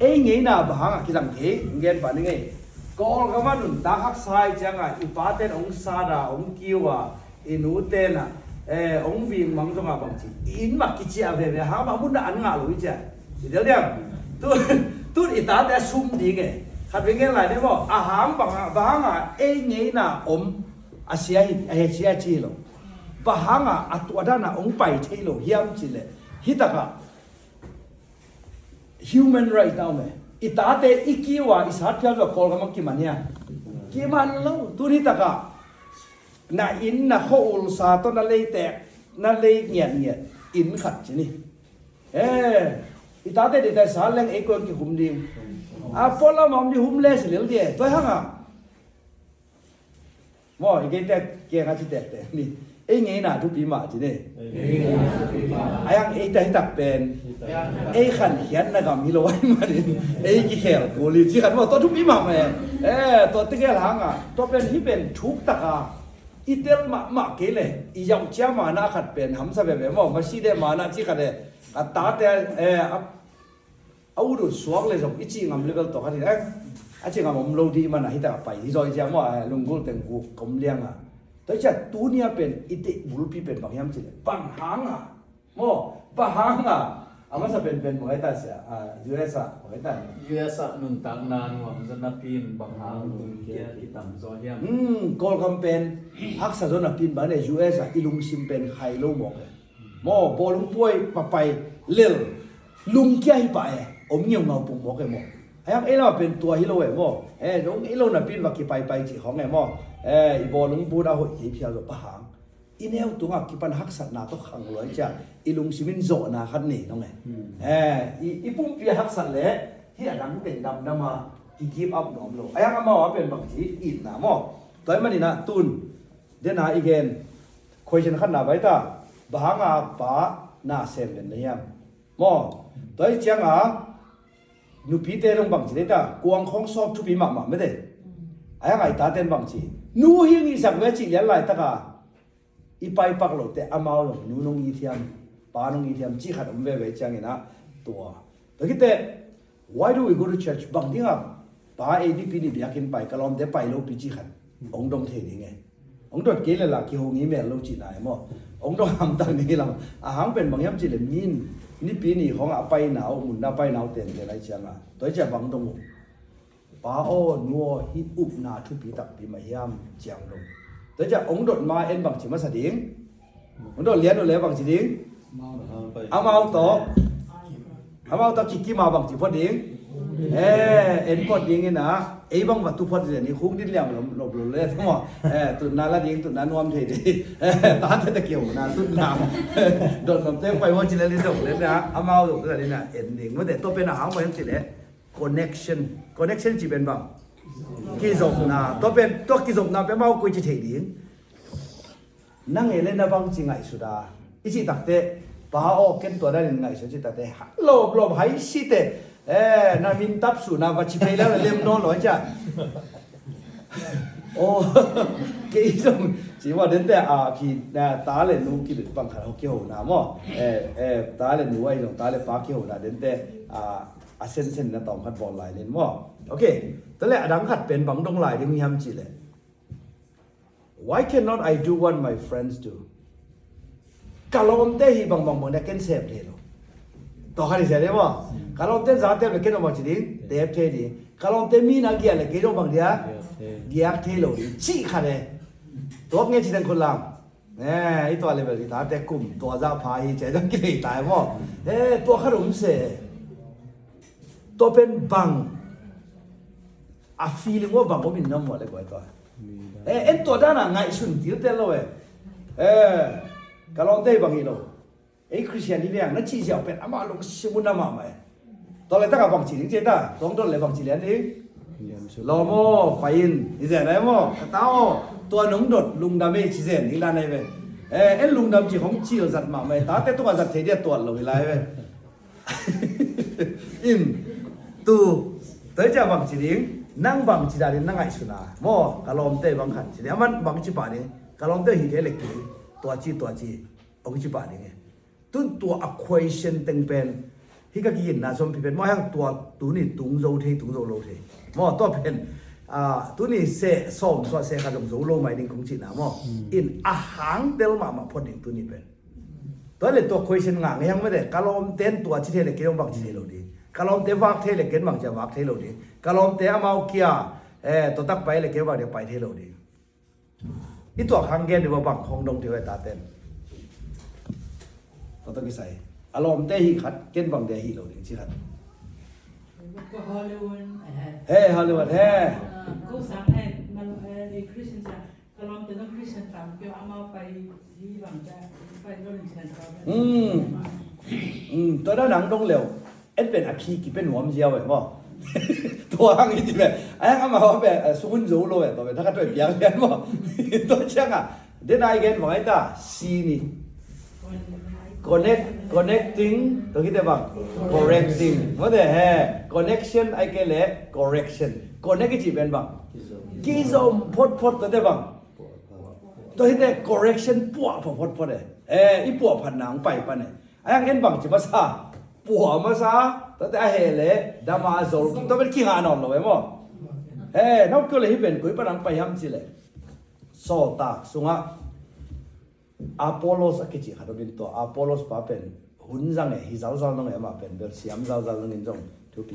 Ei ngeina bang hangah kizang kei, gen pa ni ngei. Kawlgam a nuntak haksa i ciangah i paten hong sat a, hong kiu a, i nute'n ah, eh, hong vingmang zongah bang ci, i inn mah kiciah veve hang mah, mun ah an ngah lo i ciah. I del diam? Tu, tun i tate a sum ding e. Khat vei ngen lai ding maw? A hang bang, bang hangah ei ngeina om a sia hi, a he sia ci hi lo. Bang hangah a tua danah hong pai thei lo hiam ci leh, hi takah human right na om e. I tate i kiu a, i sat phial zua Kawlgam a kiman hia? Kiman lo. Tuni takah na inn, na khua ulsa tawh na lei tek, na lei ngiatngiat inn khat ci ni. Eh, i tate dite sa leng ei koi kihum ding. A pualam a om di hum le si lel di e. Tua hangah maw, i kei tek kiang a ci tektek ni. Ei ngeina thupi mah ci ni. Ei ngeina thupi mah. A yang ei ta hi tak pen. Ei khankhiatna gam hi lo aih manin ei kikhel kul hi ci khat maw, tua thupi mahmah e. Eh, tua tegel hangah tua pen hi pen thuk taka i tel mahmah kei le i yauh cia mana khat pen hamsa veve maw, masi de mana ci khat e. A tate, eh, a a ut ut suak le zong i cih ngam level tawh khat hi, eh, a cih ngam om lo dih mana hi takah pai hi zaw i cia maw, eh, lunggulh teng guk kom lianga. Tua i cia tunia pen i deih bulpi pen bang hiam ci le, bang hanga maw, bang hanga a masa penpen maw, heta sia, ah, U S a maw, heta. U S a nuntakna nuam zaw napi in bang hang lungkia kitam zaw hiam? Hmm, Kawlgam pen haksa zaw napi in bang le U S a i lungsim pen khai lo mawk e. Maw, bawlung puai papai lel lungkia hi pah e, om ngeungau pung mawk e maw. Ayang ei lamah pen tua hi lo e maw. Eh, zong ei lo napi in va kipaipai cih khawng e maw. Eh, i bawlung bun a hoih kei phial lo pahang. I neu tungah kipan haksatna tawh khang luai cia i lungsim in zawhna khat nei nong e. Hmm. Eh, i, i pumpi a haksat le hih a dang pen damdam a I give up nuam lo. A hiang amau a pen bangci itna maw? Tua ahih manin ah tun dena i gen, question khatna bai ta, bang hanga pa na sem den na hiam? Maw? Tua hi cianga nupite dong bangci dei ta, kuang khong sawp thupi mahmah mete. A hiang a i taten bangci, nu hing i sak ve cih lian laitaka i paipak lote amau zong nu nong it hiam, pa nong it hiam cih khat om veve ciangin ah, tua. Tua khite, why do we go to church? Bang dinga pa ei nipi ni biakinn pai, ka lawmte pai lopi cih khat hong dong thei ding e. Hong dot kei le la kiho ngei mel lo cihna e maw? Hong dong hamtang ding hi lam. A hang pen bang hiam cih le min nipi ni khong a paina uh, mun a paina uh tenten ai cianga, tua hi ciah bang dong uh? Pa aw, nu aw, hih upna thupi takpi mah hiam ciang dong. Tua ciah hong dot ma en bangci masa ding? Hong dot lian uh le bangci ding? Amau tawh, amau tawh kikima bangci phot ding? Eh, en phot ding ina, ei bang va tu phot zen i khuk din liam lom lop lo le maw? Eh, tutna la ding, tutna nuam thei ding. Eh, tate ta kiu na tutna. Dot lom teng pai maw ci le li dong le na, amau dong ta ding na, en ding. Mate, tua pen a hang maw hiam ci le? Connection. Connection ci pen bang? Kizopna. Tua pen, tua kizopna pen mau koi ci thei ding. Na ngei le na bang ci ngaihsut a i cih takte, pa aw ken tua danin ngaihsut cih takte, lawp lawp hai site, eh, na min tap su na va ci pei le lem nawn lo cia. Oh, kei zong ci maw dente a phi, na ta le nu kilut bang khat ho kiho na maw? Eh, eh, ta le nu ai zong ta le pa kiho na dente a, a sensen na tawm khat bawl lai nin maw? Ok. Tua le a dang khat pen bang dong lai ding hiam ci le, why cannot I do what my friends do? Ka lawmte hi bangbang bang dia ken sep thei lo. Tua khan i sia dei maw? Ka lawmte zate le ken bang ci ding, tep thei ding. Ka lawmte mi na giak le kei dong bang dia giak thei lo ding cih khan e. Tuak nge ci dang khun lam. Eh, i tua level i tate kum tua zah pha hi cia dang kilei tai maw? Eh, tua khan um se. Tua pen bang a feeling wa bang om in nam wa le koi tua. Eh, en tua dana ngaihsun til tel lo eh. Eh, ka lawmte bang hi lo. Ei Christian hi veng na ci ziau pen ama lungsim un na mahmah eh. Tua le taka bang ci ding ci ta, tuang don le bang ci lian ding. Lawm aw, pai in, i zen ai maw, ka ta aw, tua nong dot lungdam ei ci zen ding dan ai ve. Eh, en lungdam ci hong ci zat mahmah eh, tate tunga zat thei dia tuat lo hi lai ve. In, tu, tua hi cia bang ci ding, nang bang ci dan in na ngaihsun a maw, ka lawmte bang khan ci ding, aman bang ci pah ding, ka lawmte hi thei le kei, tua ci, tua ci, hong ci pah ding e. Tun tua a question teng pen, hi ka kiginna sawmpi pen maw, hiang tua tuni tung zo thei, tung zo lo thei maw, tua pen, ah, tuni seh sawm suah seh khat zong zo lo mai ding kong cihna maw? In a hang tel mahmah phot ding tuni pen. Tua le tua question ngah ngei hiang mate, ka lawmten tua ci thei le kei hong bang ci thei lo ding, ka lawmte vak thei le ken bang cia vak thei lo ding, ka lawmte amau kia, eh, tua tak pai le kei hong bang dia pai thei lo ding. I tuak hang gen dih bang khong dong thei uh e taten. Tua tua kisai a lawmte hi khat, ken bang dia hi lo ding ci khat. Ko Hollywood, eh. He Hollywood he. Ah, ko sang he, man, eh, Christian sang. Ka lawmte no Christian tam kio amau pai hi bang ta, pai lo ning san ka. Hmm. Hmm, tua da nang dong leu. En pen a khi ki pen nuam ziau eh maw. Tua hang i ti pen a hang amau pen, eh, sungun zo lo eh, tua pen thakhat tua piang lian maw. Tua ciang a, den ai gen bang ai ta, si ni. Connect, connecting, tua kite bang, correcting. Maw te he, connection ai ke le correction. Connect i ci pen bang, kizom phot phot tua te bang. Tua hi te correction puah phot phot phot eh. Eh, i puah phat nang pai pan eh. A hiang en bang ci masa, pua masa, tate a he le dama a zol kik, tua pen kihah nawn lo e maw. He, nau kio le hi pen koi pan ang pai ham ci le, sawltak sungah Apollos a kici khat om in, tua Apollos pa pen hun zang e, hi zauzau nong e, amah pen bel siam zauzau nong in zong thupi.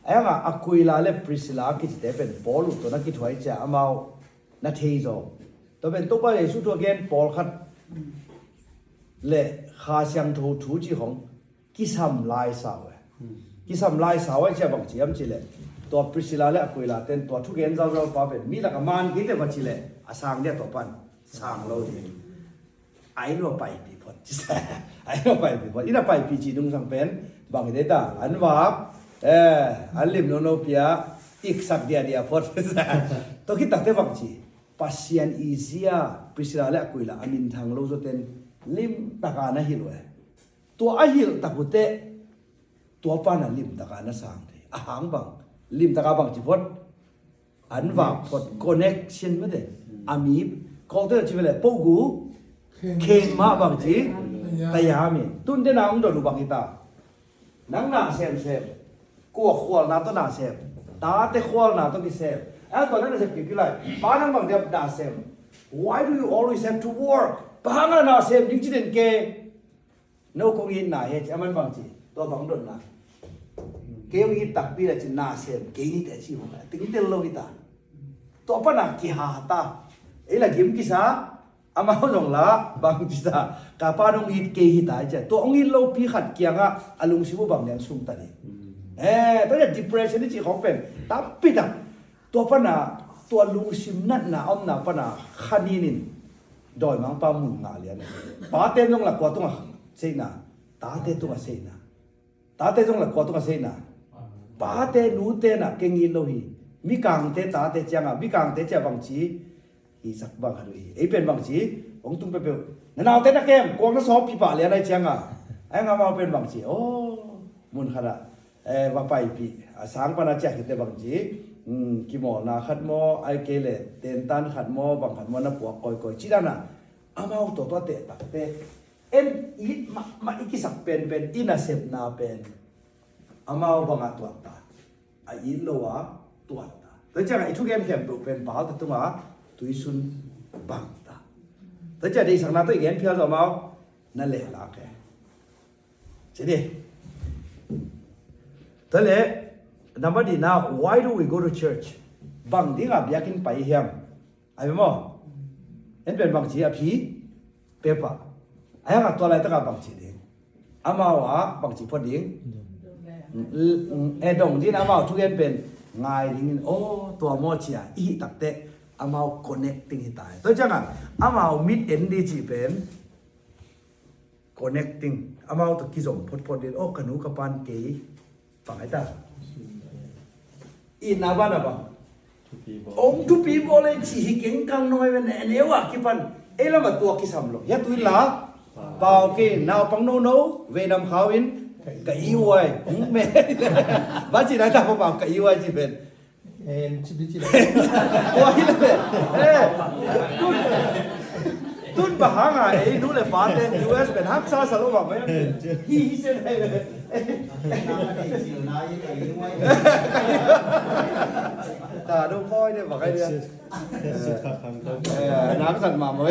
A hiangah Aquila le Priscilla a kicite pen Paul uh tawh na kithuai cia amau na thei zaw. Tua pen Topa Jesu thu a gen pawlkhat le Kha Siangtho thu cih hong kisam lai sau e. Kisam lai sau e cia bang ciam ci le, tua Priscilla le Aquila ten tua thugen zauzau pa pen mi laka man kei te va ci le a sang dia tua pan sang lo ding. A inn va paipih phot ci sa. A inn va paipih phot. Inn a paipih cih nungsang pen bang hi dei ta, an vak, eh, an lim nono pia, Tiksak diadia phot. Tua khit takte bang ci, Pasian i zia Priscilla le Aquila a minthang lo zawten limtaka na hilh uh e. Tua a hilh tak uh teh, tua pana limtaka na sang thei. A hang bang, limtaka bang ci phot, an vak phot, connection mate. A mi, Kawlte ci vele, pogu, kheng mah bang ci, tayam in. Tunte na hong dot uh bang hita. Nang na semsem. Kua khualna tawh na sem. Tate khualna tawh kisem. A tua na sem kik lai. Pa nang bang diam na sem. Why do you always have to work? Pa hanga na sem ding ci den ke. No kong itna hi ci, aman bang ci. Tua bang dotna. Kei hong it takpi la ci na sem. Kei it a ci bang. Tingtel lo hita. Tua pana kihata. Ei la gim kisa. Amau zong la bang ci ta, ka pa nong it kei hi ta cia. Tua hong it lopi khat kiangah a lungsim uh bang liang sung ta ni. Eh, tua cia depression i ci khong pen tampi tak. Tua pana, tua lungsim natna omna pana khanin in dawimangpa mun ngah lian. Pate zong la kua tungah seina, tate tungah seina. Tate zong la kua tungah seina. Pate nute na keng it lo hi. Mikangte tate cianga, mikangte cia bang ci. Hi sak bang khat uh hi. Ei pen bang ci. Hong tung peuhpeuh. Na naute na kem, kuang na sawp hi pah lian ai cianga. Ai nga mau pen bang ci. Oh, mun khat ah. Eh, va paipih. A sang pana cia khit te bang ci. Hmm, kimawlna khat maw, ai kei le, tentan khat maw, bang khat maw, na puak koikoi. Ci dana. Amau tua tua teh tak te. En it mahmah i kisak penpen, i nasepna pen. Amau bangah tuat ta. A it lo a tuat ta. Tua ciangah i thugen khempeuh pen Paul ta tungah tuisun bang ta. Tua ciah deihsakna tua i gen phial zo amau na lehlak e. Ci di. Tua le, number di na, why do we go to church? Bang dinga biakinn pai hiam? Ai maw? En pen bang ci a phi? Pepa. Ai hanga tua laitaka bang ci ding? Amau a bang ci phot ding? E dong din amau thugen pen ngai dingin, oh, tua maw cia i hih takte amau connecting hi tai. Tua cianga amau mit en di ci pen connecting. Amau tawh kizom photphot din, oh, ka nu ka pan kei. Bang ai ta. Itna bana bang. Ong thupi bawl le ci hi keng kang noi ven e neu a kipan. Ei lama tua kisam lo. Hia tuin la. Pau ke naupang nono. Veinam khau in. Ka iwai. Ong me. Ba ci nai ta pau ka iwai ci ven. En, ci bi ci la. Tua hi le. Eh. Tun. Tun ba hanga ei nu le pa ten U S pen haksa sa lo ba mai. Hi hi sen. Ta do poi ne ba kai dia. Eh, nak san ma mo.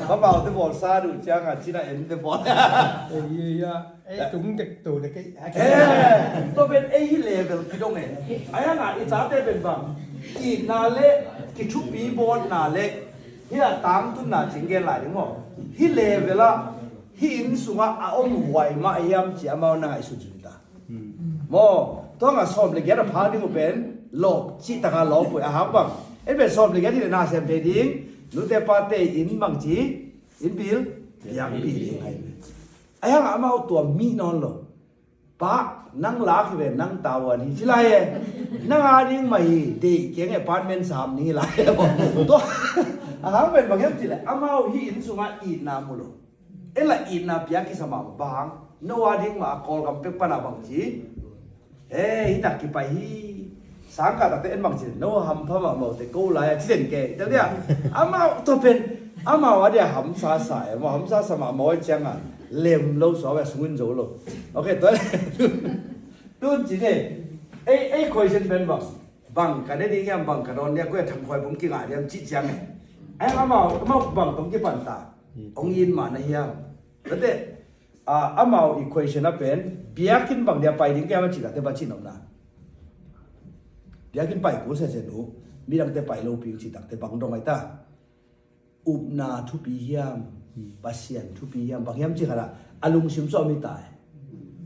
Ba ba te bol sa du ciang a ci na en te bol. Eh, ya, ya. Ei tung dek tu dek ei. Eh, tua pen ei hi level kidong e. Ai hanga i tate pen bang. Itna le, kithupi bawlna le. Hi a tangtunna cing gen lai ding maw. Hi level a, hi inn sunga a om huai mah hiam ci amau na ngaihsun cin ta. Maw, tua nga sawm le giat a phak ding uh pen, lawp cih taka lawp uh a hak bang. En pen sawm le giat hi le na sem thei ding, nute pate inn bang ci, inn bil, biakpi ding ai. Ai hang amau tua mi nawn lo. Pa, nang lak hi ve, nang tawan hi. Ci lai e. Nang a ding mah hi, deih keng e, apartment sam ning hi lai e. Tua, a hang pen bang hiam ci le, amau hi inn sunga itna mu lo. Ela itna pia kisa mah bang. No a ding mah a Kawlgam pek pana bang ci. Eh, hi tak kipai hi. Sangkah takte en bang ci, no hampha mah maw te ko lai a ci den ke. Tel dia. Amau to pen. Amau a dia hamsa sa e. Amau hamsa sa mah maw cianga. Lem lo so a sungin zo lo. Okay, to. Tun ci ne. Ei, ei question pen bang. Bang ka ne ding hiam bang ka dawn dia ko e thang khoi bum kinga diam ci ciang e. Ai amau, amau bang tong kipan ta. Ong in ma na hiam. Tate. A, amau equation a pen, biakinn bang dia pai ding kiam a cih takte bang cih nopna. Biakinn pai kul sese nu, midangte pai lo ping cih takte bang dong ai ta. Upna thupi hiam, Pasian thupi hiam, bang hiam cih khat a, a lungsim sawm hi ta e.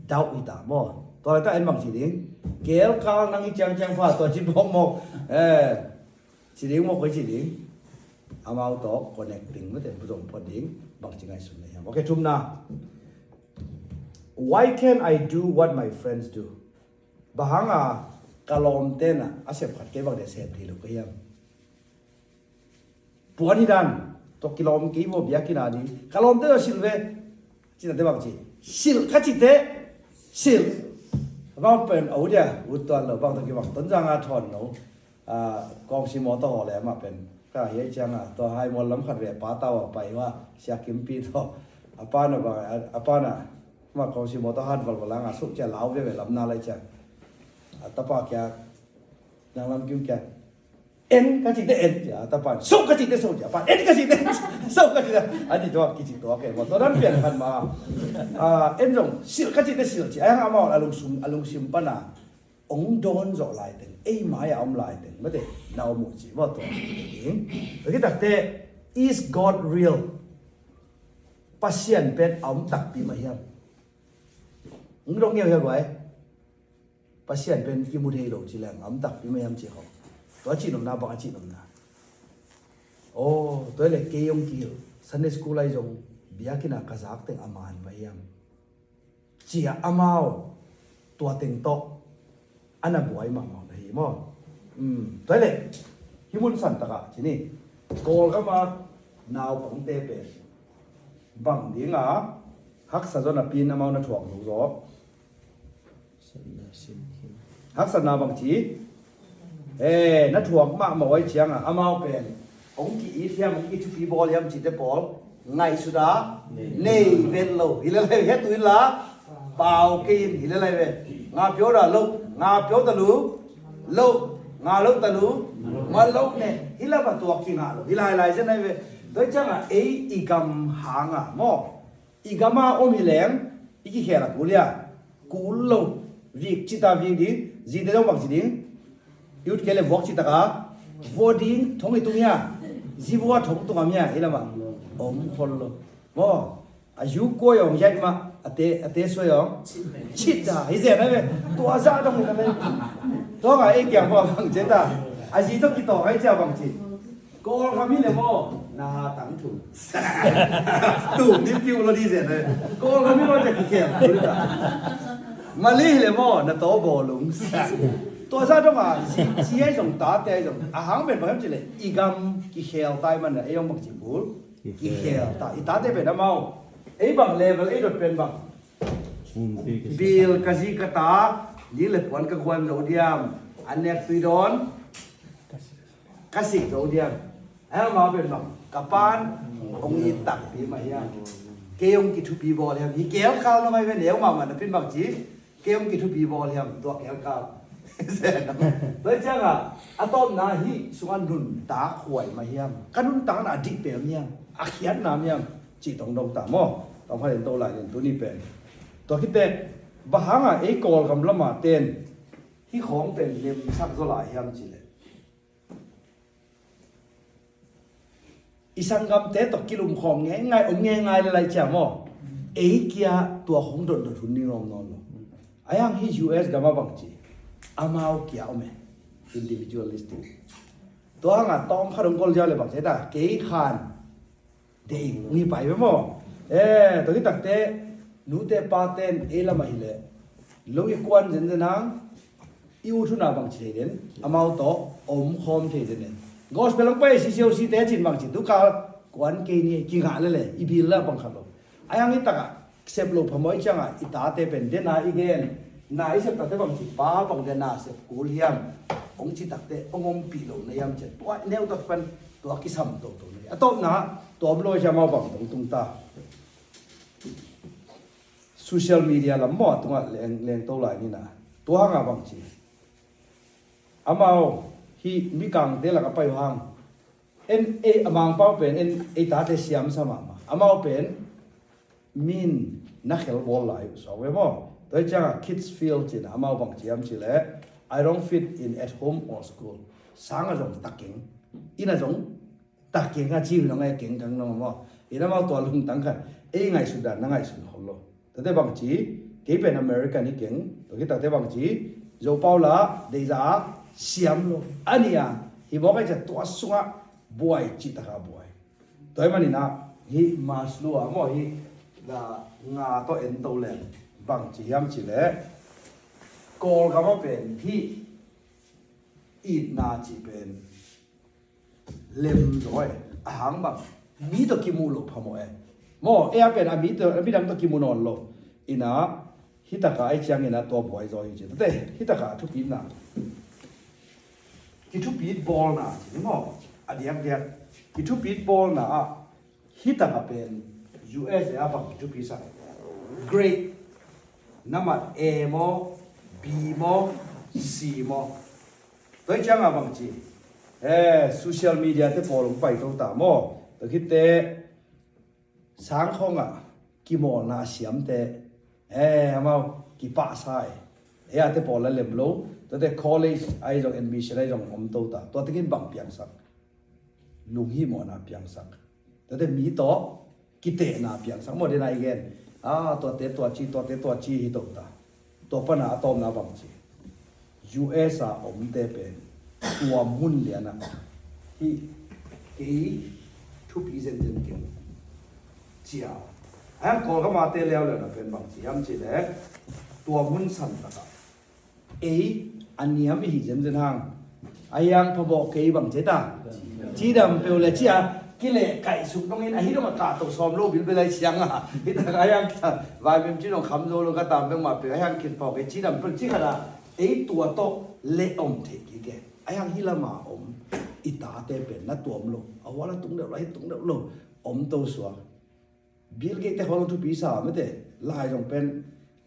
Doubt hi ta, maw. Tua lai ta en bang cih ding. Kelkal nang i ciangciang pha, tua cih bawk mawk. Eh, Ci ding maw koi ci ding. Amau tawh connecting mate buzong phot ding bang ci ngaihsun na hiam. Okay, thumna. Why can't I do what my friends do? Bang hanga Ka lawmte na a sep khat kei bang de sep thei lo ka hiam? Puan hi dan, tua kilawm kei vaw biakinn a ding. Ka lawmte na silh ve. Cina te bang ci. Silh ka ci te. Silh. Bang pen au dia. Ut tuan lo bang to ki bang. Tonzang a thawn lo. Ah, kawngsi mawtaw haw le amah pen. Ka hiai ciang a. Tua hai mual lam khat ve pa tau a pai wa. Sia kimpi to. A pa na bang, a, a pa na. Amah kawngsi mawtaw han valval a nga suk cia lau ve ve lam na lai cia. A tapa kia. Nang lam kim kia. En ka ci te en cia, a tapa in, so ka ci te so cia, a pa in, en ka ci te, so ka ci te. A ni tua kici tua ke, maw, tua dan pian khan ma. Ah, en zong, silh ka ci te silh cia, a yang amau a lungsim, a lungsim pan a, ong dawn zawh lai teng, ei mai a om lai teng, mate, na om uh ci, maw, tua. Tua kitak te, is God real? Pasian pen a om takpi mah hiam? Ong dong ngeu hiam guai? Pasian pen kimu thei lo ci leng, a om takpi mah hiam ci khawng. Tua cihnopna bang a cihnopna. Aw, tua le kei hong kihilh. Sunday school ai zong biakinn a ka zak teng a man mah hiam? Cia amau tua teng tawh a na buai mahmah na hi maw? Um, tua le hih mun san takah ci ni. Kawlgam a naupangte pen bang ding a haksa zaw napi in amau na thuak lo zaw. Haksatna bang ci? Eh, na thuak mahmah uh ai ciang a, amau pen hong ki-it hiam, hong kithupi bawl hiam cite pawl ngaihsut a nei vet lo. Hi le lai, het uh in la pau kei in, hi le lai ve. Nga pio da lo, nga pio da lo, lo, nga lo da lo, ma lo ne, hi la ma tua kingah lo. Hi lai lai zen ai ve. Tua ciang a, ei i gam hang a maw, i gam a om hi leng, i kikhel a kul hia? Kul lo. Vik cita vik ding. Zite zong bang ci ding? I ut kei le vuak citak a vua ding thong i tung hia? Zi vua thong tung am hia? Hi lam a om khol lo. Maw, a yu kuai ong hiai mah, a te, a te suai ong cita. Hi zen ai ve. Tua zah dong hi lam e. Tua nga ei kiang vua bang ci ta. A zi tawh kitawng ai cia bang ci. Kawlgam hi le maw, na hatang thum. Tum ding piu lo di zen le. Kawlgam hi lo de kikhel. Mali hi le maw, na taw bawlung. Tua zah dong a, zi, zi ai zong tate ai zong. A hang pen bang hiam ci le, i gam kikhel tai man na, ei ong bang ci bul. Kikhel ta, i tate pen amau. Ei bang level, ei dot pen bang. Bil ka zi ka ta, zi le puan ka guan zo diam. An nek tui dawn. Ka sik zo diam. Ai amau pen bang, ka pan hong it takpi mah hiam? Kei hong kithupi bawl hiam? Hi kelkal na mai ve neu mahmah na pin bang ci. Kei hong kithupi bawl hiam? Tua kelkal. Tua ciang a, a tawpna hih sungah nuntak huai mah hiam? Ka nuntakna a dih pen hiam? A khiatna hiam? Cih tong dong ta maw? Tong kha den to lai den tuni pen. Tua khit teh, bang hang a ei Kawlgam lam a ten hih khawng pen nemsak zaw lai hiam ci le? I sanggamte tawh kilumkhawm ngeingai, om ngeingai le lai cia maw? Ei kia tua hong dotdot hun ding om nawn lo. A yang hi U S gam a bang ci, amau kia om e. Individualistic. Tua hang a tawm khat hong kol ziau le bang ci ta, kei khan dei ung hi pai ve maw? Eh, tua kitak te, nute paten ei lam a hi le, lo i kuan zenzen hang, i ut hun a bang ci thei den, amau tawh om khawm thei den e. Gospel hong pai C C O C te cin bang ci, tu kal kuan kei ni, kingah le le, i bil la bang khat lo. A yang i tak a, sep lo phamawh i ciang a, i tate pen den a i gen, na i sep takte bang ci, pa bang den a sep kul hiam, hong ci takte, hong ompih lo na hiam ci, tua neu tak pen, tua kisam toto na. A tawpna, tua om lo hiam amau bang tong tung ta. Social media lam maw tungah leng, leng to lai ni na. Tua hang a bang ci. Amau hih mikangte lak a pai uh hang. En, ei, a Mangpau pen, en, ei tate siam sa mahmah. Amau pen, min na khel bawl lai uh suak ve maw. Tua hi ciang a kids field cin a, amau bang ci hiam ci le, I don't fit in at home or school. Sang a zong tak keng. Inn a zong tak keng a ci uh nong e keng kang nong maw. Inn amau tua lungtang khat. Ei ngaihsut dan na ngaihsut khol lo. Tate bang ci, kei pen American hi keng. Tua kitak te bang ci, Zopau la, deihzah a, siam lo. A ni a, hi mawk ai cia tua sungah buai cih taka buai. Tua hi manin a, hi Maslow a maw hi, na nga tawh en to leng. Bang ci hiam ci le, Kawlgam a pen hi, itna cih pen lem zaw e. A hang bang, mi tawh kimuh loh phamawh e. Maw, ei a pen a mi tawh, a midang tawh kimuh nawn lo. Inah, hi takah ei ciangin a tua buai zaw hi ci. Tate, hi takah a thupitna, kithupit bawlna ci ni maw? A diakdiak kithupit bawlna ah, hi takah pen U S A a bang kithupit sak? Grade, na mat A maw, B maw, C maw? Tua hi ciangah bang ci? Eh, social media te pawl hong pai to ta maw? Tua khitte sang khawngah kimawlna a siamte, eh, amau kipahsa e. Ei a te pawl la lem lo. Tuate college ahi zong, admission ahi zong om to ta. Tua tengin bang piangsak? Lunghimawhna piangsak. Tuate mi tawh kitehna piangsak maw, den a i gen. Ah, tuate tua ci, tuate tua ci hi to ta. Tua pana a tawpna bang ci? U S a omte pen tuam hun lianah hih kei thupi zenzen keng cia. A hiang Kawlgam a te leuleu na pen bang ci hiam cih leh, tuam hun san takah ei a niam i hih zenzen hang, a hiang phabawh kei bang ci ta. Cidam peuh le cia kileh kaihsuk dongin ahi dongah kahto sawm lo bilbel ahi cianga, hi takah a hiang vaimim ci dong kham zo lo ka tam bek mah peuh, a hiang khin pawh kei cidam peuh ci khatah ei tua tawh leh om thei kik e. A hiang hih lama om i tate pen na tuam lo, a hual a tung deuh lo, a hi tung deuh lo om to suak. Bill Gates te khawng thupi sa mete, lai zong pen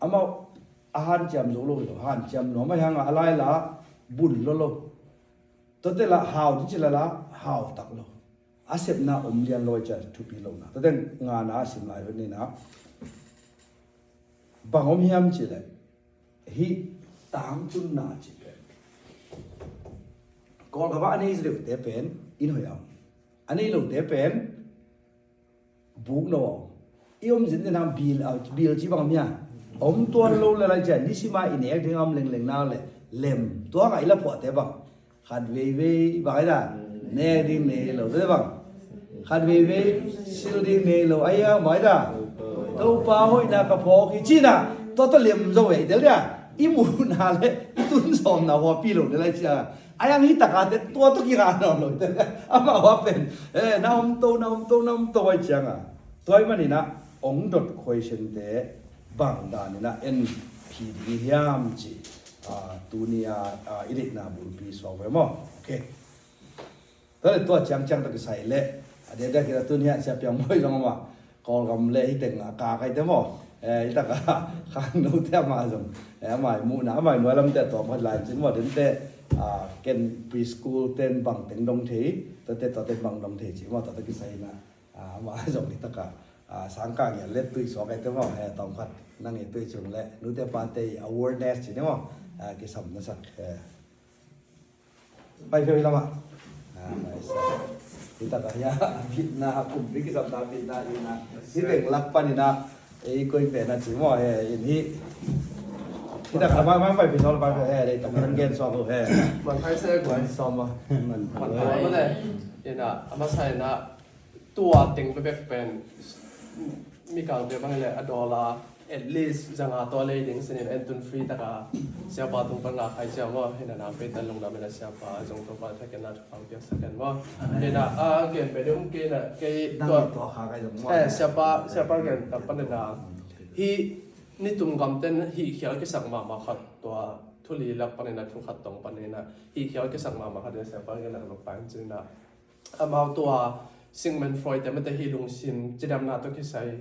amau a hanciam zo lo hi lo, hanciam nuam a hianga a lai la bun lo lo. Tuate la hau ti ci la la hau tak lo. A sepna om lian lo i cia thupi lo na. Tuate ngana a sim lai vet ni na. Bang om hiam cih leh, hih tangtunna cih pen Kawlgam ah a nei deuhte pen inn hoih a om. A nei lote pen buk no a om. I om zenzen hang bil, a, bil ci bang om hia? Om tuan lo le lai cia, nisima i nek ding a om lengleng na le lem. Tua ngah i la phuahte bang, khat veivei bang ai ta, nek ding nei lo te bang, khat veivei sil ding nei lo, ai a mai ta. Topa hoihna ka phawk hi cina, tua tawh lem zo ei tel dia. I muhna le i tun sawmna huapi lo le lai cia. A hiang hi takate tua tawh kingah nawn lo tel dia. Amah hua pen, eh, na om to, na om to, na om to ai cianga. Tua i maninah ong dot question te bang daninah en phi ding hiam ci, ah, tuni a, ah, i deihna bulpi suak ve maw? Ok. Tua le tua ciangciang tawh kisai le a diakdiak kira tuni a Sia Piang Bawi zong amah Kawlgam le hi teng a ka kai te maw? Eh, hi taka khangno te amah zong, eh, amah i muhna, amah i nuai lam te a tawm khat lai cin maw? Den te, ah, ken preschool ten bang teng dong thei, tua te tua ten bang dong thei ci maw? Tua te kisai na. Ah, amah zong hi taka, ah, sangkah ngiat le tui suak ai te maw, eh, tawm khat nang i tui cung le nute pate i awareness ci ni maw? Ah, kisam na sak, eh. Pai peuh i lamah. Ah, pai sa. Hi taka hia, a bitna, a kumpi kisam na bitna, ina. Hi teng lak pan ina, ei koi pen a ci maw, eh, in hi. Hi taka pai, pai, pai peuh sawl, pai peuh, eh, dei tawm nang gen suak uh, eh. Man pai se guai. Sawm maw. Man pai maw le. Ina, a masa ina, tua teng bebek pen Mikangte bang le a dollar at least zanga tua lei ding sinin en tun free taka Siapa tung pan ngak ai cia maw, hina na pei tan lungdam ina Siapa zong Topa thakin na thupang piak saken maw. Hina a gen pe ding kei na kei tua, tua kha kai zong maw. Eh, Siapa, Siapa gen tak pan ina hi nitum gam ten hi khial kisak mahmah khat tua thuli lak pan ina thu khat tong pan ina hi khial kisak mahmah khat ina Siapa gen na ka pan cina. Amau tua Sigmund Freud te mate hi lungsim cidamna tawh kisai,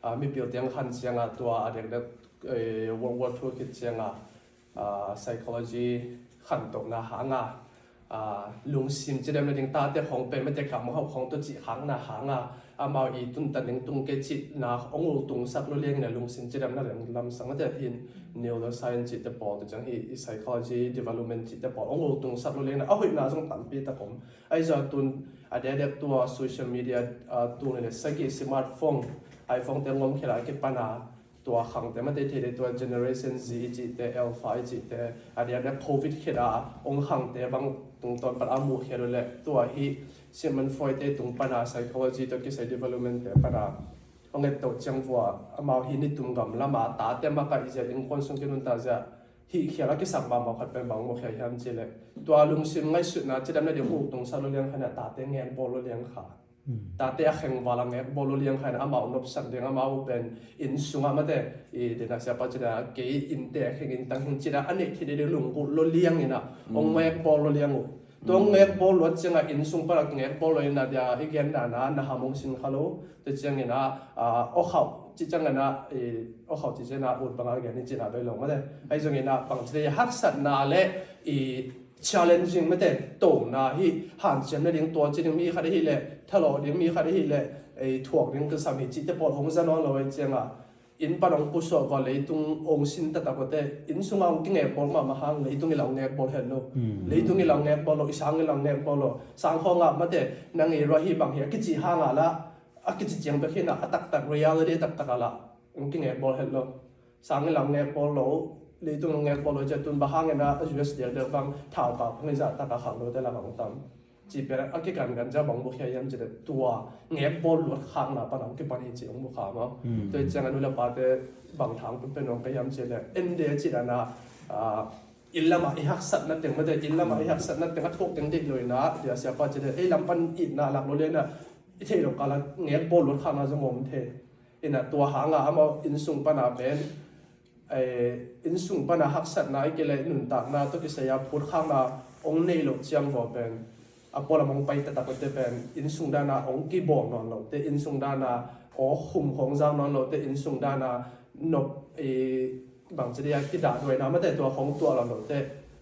ah, mipil tiang khan cianga tua a dekdek, eh, World War Two khit cianga, ah, psychology khantohna hanga, ah, lungsim cidamna ding tate khong pen mate kamhauh khong tawh cih khakna hanga, amau i tuntan ding tung kei cihna ong ultungsak lo liangina lungsim cidamna ding lamsang mate hin neuroscience cihte pawl tu ciang hi, i psychology development cihte pawl ong ultungsak lo liangina a hoihna zong tampi tak om. Ahi zong tun a diakdiak tua social media, ah, tung le sagih smartphone, iPhone te ngom khela kipana tua khangte mate thei le tua Generation Z i cihte, Alpha i cihte, a diakdiak Covid khela ong khangte bang tungtawn pan a muh khel le tua hi Sigmund Freud te tung pana psychology tawh kisai development te pana ong et toh ciang vua amau hi nitum gam lama tate makaih zia, innkuan sung kinunta zia, hih khial a kisam mahmah khat pen bang mukhia hiam cih leh, tua lungsim ngaihsutna cidam nading uh tungsak lo liang kha in ah, tate ngekbawl lo liang kha. Tate a khengval a ngekbawl lo liang kha in ah, amau nopsak ding, amau pen inn sungah mate, i dena siapa cih dan a kei innte a kheng in tang hing cih dan a neih theih ding lunggulh lo liang in ah, hong ngekbawl lo liang uh. Tua hong ngekbawl luat ciangah inn sung pan a ngekbawl lo in ah, dia i gen dan a na ham hong sin kha lo. Tua ciangin ah, a, awkhauh cih ciangin ah, i, awkhauh cih ciangin ah ut bang a gen i cih dan bei lo mate. Ahi zongin ah bangci dei haksatna le i challenging mate, tona hi, hanciam nading, tualci ding mi khat ahih leh, thalawh ding mi khat ahih leh, i thuak ding kisam hi cihte pawl hong za nawn lo ahih ciangah, inn pan hong pusuah va leitung hong sin taktak uh teh, inn sungah hong kingekbawl mahmah hang, leitung in la hong ngekbawl het lo. Leitung in la hong ngekbawl lo, i sang in la hong ngekbawl lo. Sang khawngah mate, nang i ruah hi bang hi a kici hangah la, a kici ciang bek hi in ah, a taktak reality taktak ah la hong kingekbawl het lo. Sang in la hong ngekbawl lo, leitung in la hong ngekbawl lo, ciah tun bang hangin ah U S dollar bang, thau pak hong i zahtak a khang lote la hong tam. Cih pen a kikankan ciang bang mukhia hiam cih leh, tua ngekbawl luat khakna pan hong kipan hi cih hong mukha maw. Tua hi ciangah nu le pate bang thang pen pen hong ka hiam cih leh, en de cih dan a, a, inn lamah i haksatna teng mate, inn lamah i haksatna teng a thuak teng deih lo in ah, dia siapa cih leh, ei lam pan itna lak lo lian ah, i theih lo kal a ngekbawl luat khakna zong om thei. In ah tua hangah amau inn sung pan a pen, eh, inn sung pan a haksatna ahih kei leh nuntakna tawh kisai a phutkhakna hong nei loh ciang vaw pen, a pualam hong pai taktak uh teh pen, inn sung dan a hong kibawl nawn lote, inn sung dan a aw khum khawng zak nawn lote, inn sung dan a nop, eh, bangci dei a kidahduaina mate, tua khawng tuah nawn lote,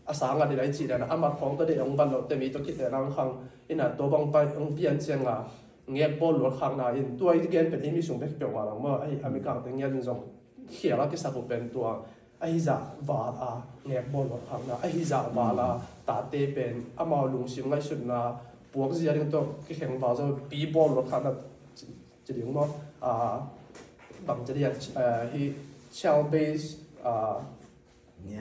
a sang a dei lai cih dan a, a mat khawng tawh deih hong vat lote, mi tawh kitehna hong khang, in ah tua bang pai hong pian ciangah ngekbawl luat khakna in, tua i gen pen ei mi sung bek peuhmah lo maw, ahi a mikangte ngiat in zong khial a kisak uh pen tua ahi zah val a ngekbawl luat khakna, ahi zah val a tate pen amau lungsim ngaihsutna puak zia ding tawh kikheng val zo, pi bawl luat khakna ci, ci ding maw. A, bangci dei a, a, hi child base, a,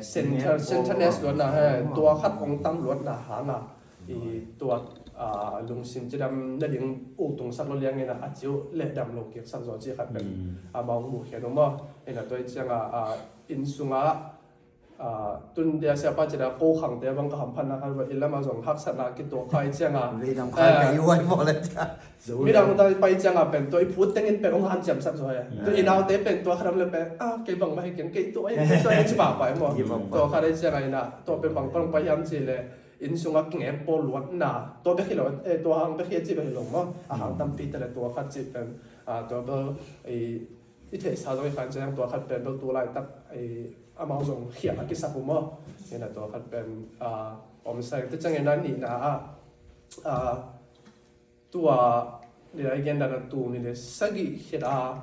Center, centerness luatna he, tua khat hong tam luatna hangah, i tua, a, lungsim cidam nading uh tungsak lo liang in ah, a ci uh lehdam lo kiksak zaw cih khat pen, a, amau hong mukhia uh maw. In ah tua hi ciangah, a, inn sungah, a, tun dia siapa cih dan a ko khangte bang ka hamphatna khat va inn lamah zong haksatna kituak kha hi ciangah, lehdam kha, a, ka hi huai maw le ciah. Midang ta pai ciangah pen tua i phut tengin pen hong hanciamsak zaw hi. Tua i naute pen tua khat om le pen, a, kei bangmah hi keng, kei tua hi, kei tua hi ci pahpah hi maw. Tua khat hi ciangah in ah, tua pen bang pan pai hiam cih leh, inn sungah kingekbawl luatna, tua bek hi lo, eh, tua hang bek hi a ci bek hi lo maw. A hang tampi te le tua khat cih pen, a, tua bel, i, i theihsa zong i khan ciang tua khat pen bel tu laitak, i, amau zong khial a kisak uh maw. In ah tua khat pen, a, om sa ing. Tua ciangin a nihna ah, a, tua, ni lai gen dan a tul nih le sagih khit a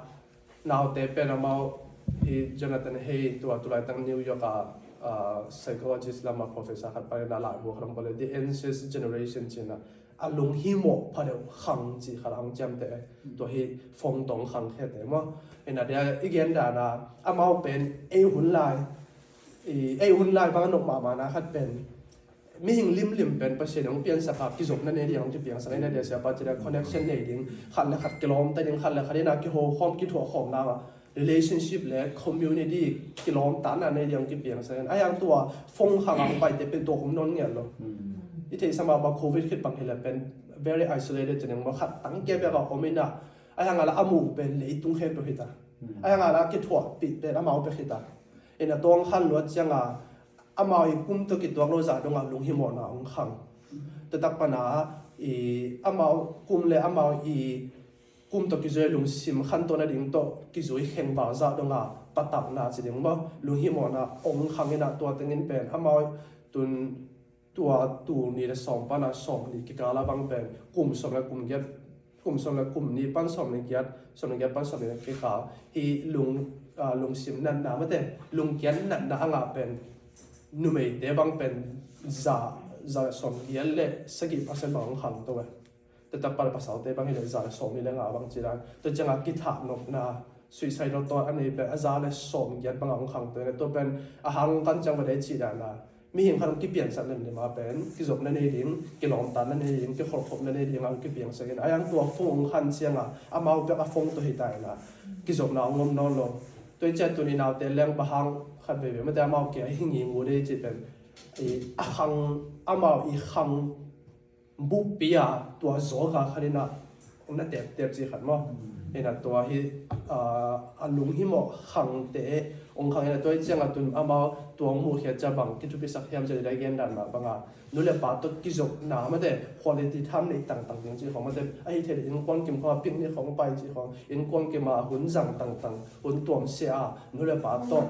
naute pen amau hi Jonathan Haidt, tua tu laitak New York a, a, psychologist lam a professor khat pan in a laibu khat hong pua le, The Anxious Generation ci in a, a lunghimawh phadeuh khang cih khat a hong ciamteh, tua hi phone tawh khang khiate maw. In ah dia i gen dan a, amau pen ei hun lai, i, ei hun lai bang a nop mahmahna khat pen, mihing limlim pen Pasian in hong piansak a, kizopna nei ding hong kipiangsak in ah, dia siapa cih dan a connection nei ding, khat le khat kilawmta ding, khat le khat in ah kiho khawm, kithuah khawmna, relationship le community kilawmtatna nei ding hong kipiangsak in ah. Ahi hang tua phone khang a hong paite pen tua om nawn ngiat lo. I theihsa mah bang Covid khit bang hi leh pen very isolated ci ding maw, khat tang kia bek a om in ah, ahi hang a la a muh pen leitung khempeuh hi ta. Ahi hang a la a kithuahpih pen amau bek hi ta. In ah tua hong khan luat ciangah, amau i kum tawh kituak lo zah dongah lunghimawhna hong khang. Tua tak pan a, i, amau kum le amau i kum tawh kizui lungsim khantoh nading tawh kizui khengval zah dongah patauhna ci ding maw, lunghimawhna hong khang in ah, tua tengin pen amau tun, tua tul nih le sawm pan a sawm nih kikal a bang pen kum sawm le kum giat, kum sawm le kum nih pan sawm nih giat, sawm nih giat pan sawm nih kikal hi lung, a, lungsim natna mate, lungkiat natna a ngah pen numeite bang pen za, za le sawm giat le sagih percent bang hong khang to e. Tua tak pan a pasalte bang hi leh za le sawm nih le nga bang ci dan. Tua ciangah kithah nopna, suicidal thought a nei pen a za le sawm giat bang hong khang to e. Tua pen a hang kan ciang va dei ci dan a, mihing khat hong kipiansak limlim a pen kizopna nei ding, kilawmtatna nei ding, kikholhkhopna nei ding a hong kipiangsak in, ahi hang tua phone hong khan ciangah amau bek a phone tawh hi ta in ah, kizopna hong om nawn lo. Tua hi ciah tun i naute leng bang hang khat veve mate amau kia hi ngingu dei ci pen, i a khang, amau i khang buppi a tua zawka khat in ah na teptep ci khat maw? Ina tua hi, a lunghimawh khangte ong khang ina tua hi cianga tun amau tua ong muhkhiat cia bang kithupisak hiam cia dai gen dan mah banga nu le pa tawh kizopna mate quality time neih tangtang ding ci khawng mate ahi thei le innkuan kim khawng a picnic khawng pai ci khawng innkuan kim a hun zang tangtang hun tuamsia a nu le pa tawh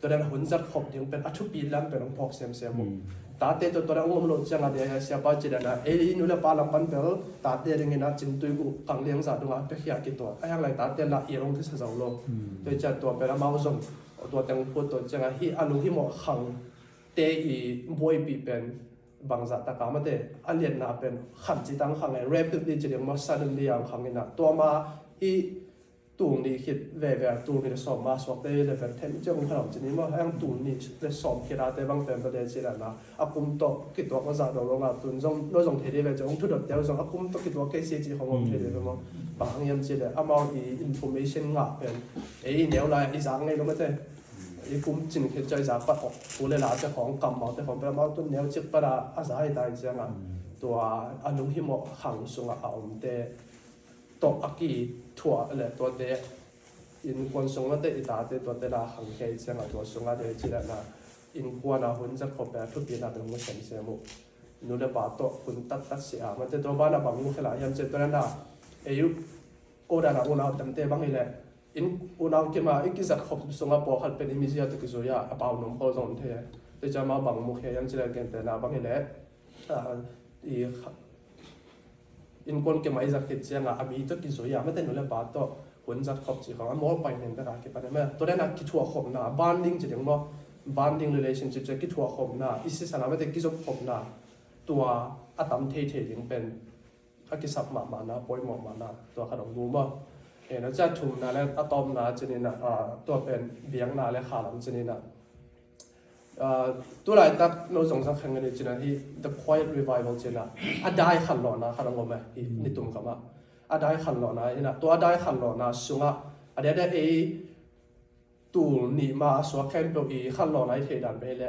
tua dan hun zat khop ding pen a thupi lam pen ong phawk semsem uh. Tate tua tua dan ong om lo cianga dia siapa ci dana ei nu le pa lam pan bel tate dingin a cintui guh kang liang zah dunga pekhia kituak a hiang lai tate lah i ong kisa zo lo. Tua cian tua pen amau zong tua teng phut tua cianga hi a lunghimawh khang te i buaipih pen bangzah taka mate a lianna pen khan ci tang khang e rapidly ci ding maw suddenly ang khang ina tua ma hi tul nih khit veve a tul nih le sawm ma suakte le pen them ciang khan om ci ni maw hang tul nih le sawm khit a te bang pen bade ci dana a kum tawh kituak maw zah do lo nga tun zong no zong thei dei ve ci ong thudot te zong a kum tawh kituak kei si ci khong om thei dei ve maw bang hang hiam ci le amau i information ngah pen ei i neu lai i zak ngei lo mate i kum cin khit cia i za pat awk pu le la te khawng kammal te khawng pera mau tun neu cik pat a a za hi ta i cianga tua a lunghimawh khang sunga a omte tawh a kithuah le tuate innkuan sung mate i tate tuate la khang khia i cianga tua sunga te ci dana innkuan a hun zat khop pe a thupi na te hong sem sem uh nu le pa tawh hun tat tat si a mate tua bana bang mu khela hiam ce tua na ei uh ko dana unau tamte bang hi le in unau kima i kizat khop sunga pawlkhat pen i mizia tawh kizui a a pau nom pawl zong om thei a. Tua ciang ma bang mu khia hiam ci le gentena bang hi le i innkuan kima i zat khit cianga a mi tawh kizui a mate nu le pa tawh hun zat khop ci khong a mawl pai nen beka kipan a mate tua dena kithuah khopna bonding ci ding maw bonding relationship ci kithuah khopna i sisana mate kizop khopna tua a tam thei thei ding pen a kisap mahmahna pawimawh mahna tua khat ong mu maw? Ena cia thumna le a tawpna cinina tua pen biakna le khalam cinina tulaitak no zong zang khen ngani cina hi the quiet revival cina a dai khanlawhna khat ong om e hi nitum kama a dai khanlawhna ina tua a dai khanlawhna sunga a dede ei tul nih ma a suak khempeuh i khanlawhna i theih dan pe le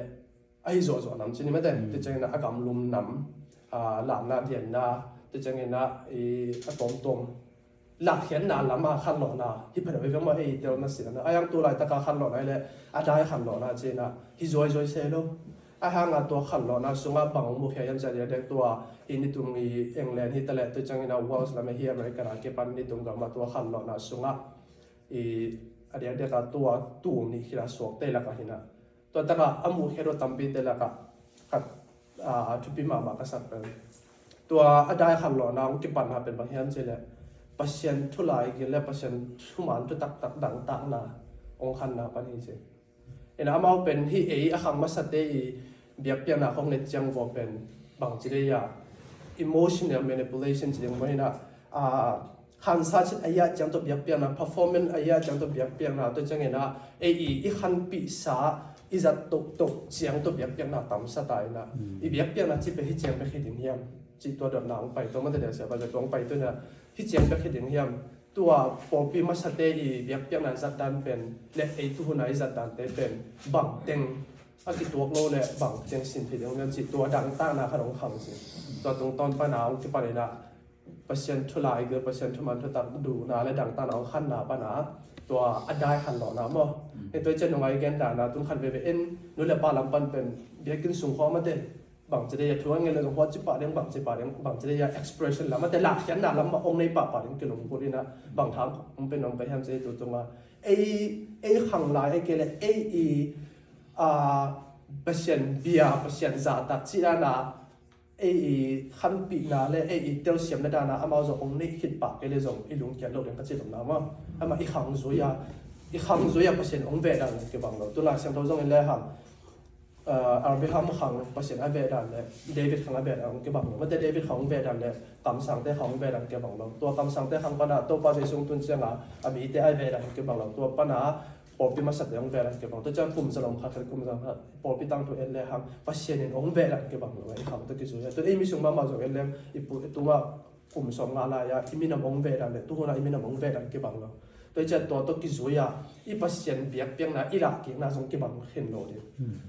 ahi zawhzawh nam cini mate ti ciangin a gamlum nam lamna dianna ti ciangin a tawmtawm lakkhiatna lama khanlawhna hi pha deuh hi veng maw ei telna siana a yang tu laitaka khanlawhna hi le a dai khanlawhna cina hi zuaizui se lo. A hanga tua khanlawhna sunga bang mukhia hiam cia dia dek tua i nitum i England hi tale ti ciangin a Wales lam hi America na kipan nitum gama tua khanlawhna sunga i a diakdiaka tua tul nih khila suakte laka hina tua taka a muhkhiat uh tampite laka khat a thupi mahmah ka sak pen tua a dai khanlawhna hong kipanna pen bang hiam cih leh Pasian thu laigil le Pasian thuman thu taktak dangtakna hong khanna pan hi ci. Ina amau pen hi ei a khang masate i biakpiakna khong let ciang vua pen bangci dei a emotional manipulation ci ding maw hina a khansa cit a iah ciang tawh biakpiakna performance a iah ciang tawh biakpiakna tawh ciangina ei i i khanpihsa i zat tohtoh ciang tawh biakpiakna tamsa ta ina i biakpiakna ci pe hi ciang pe khi ding hiam ci tua dotna hong pai tua mate dia sia ba zat tua hong pai tua ina hi ciang pe khi ding hiam tua pawlpi masate i biakpiakna zat dan pen le ei tuhuna i zat dante pen bangteng a kituak lo le bangteng sin thei ding hiam ci tua dangtakna khat hong khang si tua tungtawn pana hong kipan ina Pasian thu laigil Pasian thuman thutak duhna le dangtakna hong khanna pana tua a dai khanlawhna maw? Hei tua i cian nungai gen dana tun khat veve in nu le pa lam pan pen biakinn sung khawng mate bangci dei a thu a ngei le zong huatci pah ding bangci pah ding bangci dei a expression lam mate lahkhiatna lam mah hong nei pahpah ding kilunggulh ina bang thang hong pen hong pe hiam ci tu tunga ei ei khang lai ei kei le ei i Pasian bia Pasian zahtak cih dana ei i khanpihna le ei i telsiamna dana amau zong hong neih khit pah kei le zong i lungkiat loh ding ka ci lomna maw? Amah i khang zui a i khang zui a Pasian hong veh dan kibang lo tu Lai Siangtho zong in le hang Abraham khang Pasian a veh dan le David khang a veh dan hong kibang lo mate David khang hong veh dan le kamsangte khang hong veh dan kibang lo tua kamsangte khang pana Topa Jesu hong tun cianga a mite a veh dan hong kibang lo tua pana pawlpi masate hong veh dan kibang tua ciang kum zalom khat khat kum zalom khat pawlpi tangthu en le hang Pasian in hong veh dan kibang lo i khang tua kizui a tu ei mi sung mahmah zong en le i pu i tunga kum sawm nga lai a i minam hong veh dan le tuhuna i minam hong veh dan kibang lo Tua hi ciah tua tawh kizui a i Pasian biakpiakna i lahkikna zong kibang khin lo ding.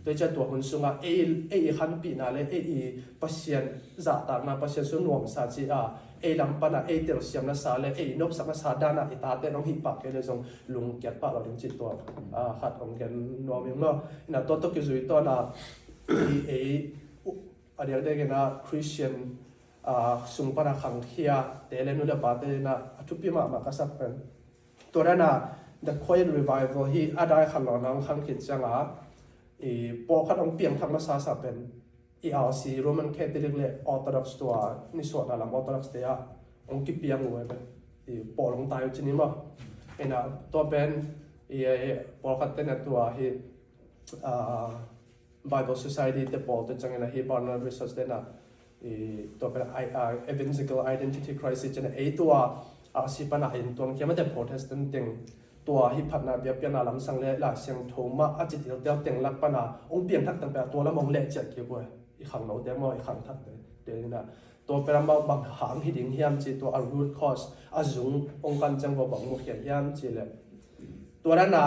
Tua hi ciah tua hun sungah ei, ei i khanpihna le ei i Pasian zahtakna, Pasian sung nuamsa ci a ei lam pana ei telsiamna sa le ei nopsakna sa dana i tate nong hih pah kei le zong lungkiat pah lo ding cih tua a khat hong gen nuam ing maw. Ina tua tawh kizui tawna i ei a diakdiak ina Christian a sung pana khangkhia te le nu le pate ina a thupi mahmah ka sak pen tua dana The Quiet Revival hi a dai khat lo nang khang khit cianga i pawlkhat hong piangthak masa sa pen i R C, Roman Catholic le Orthodox tua nisuahna lam Orthodox te ah hong kipiang uh pen i pawl hong tai uh cini maw. Ina tua pen i pawlkhat tena tua hi Bible Society te pawl te ciangin ahi Barna Research tena i tua pen evangelical identity crisis cina ei tua a si pana in tuang kia mate Protestant teng tua hi phatna biakpiakna lamsang le la siang thoma a cit hiltel teng lak pana ong piang thak tang pe a tua lam ong leh ciat kia bua i khang lo te maw i khang thak te te na tua pen amau bang hang hi ding hiam ci tua a root cause a zung ong kan ciang bua bang mu khia hiam ci le tua dana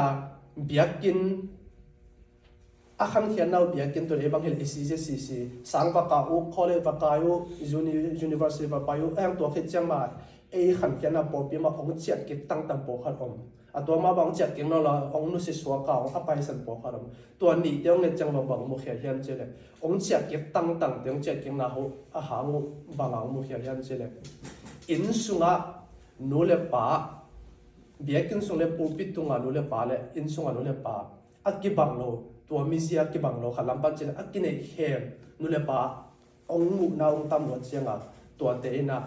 biakin a khankhiatna uh biakinn tun ei bang hil i C Z C C sang va ka uh, college va kai uh, uni-, university va pai uh, a hang tua khit ciang ma ei khankhiatna pawlpi ma ong ciat kik tangtang pawlkhat om. A tua ma bang ciat kik naw la ong nusia suak a ong a paisan pawlkhat om. Tua nihte ong nget ciang bang bang mu khia hiam ci le ong ciat kik tangtangte ong ciat kikna uh a hang uh bang a ong mu khia hiam ci le inn sungah nu le pa biakinn sung le pulpit tungah nu le pa le inn sungah nu le pa a kibang lo, tua mizia kibang lo khat lam pan cin a kineih khem nu le pa ong muhna ong tam lo cianga tuate ina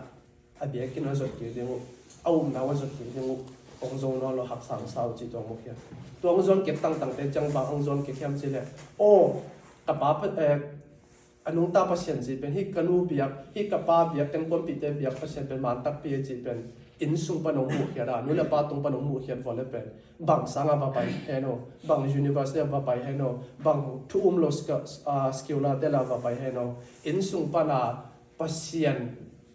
a biakinn a zot kik ding uh a umna a zot kik ding uh ong zo nawn lo haksang sa uh ci tua mu khia. Tua ong zon kik tangtangte ciang bang ong zon kik hiam ci le aw ka pa pa- eh, a nungta Pasian ci pen hi ka nu biak hi ka pa biak ken kuanpihte biak Pasian pen man takpi ci pen inn sung pan ong muh khiat a nu le pa tung pan ong muh khiat vua le pen bang sanga va pai heno bang university va pai heno bang thu um lo skill a te la va pai heno inn sung pana Pasian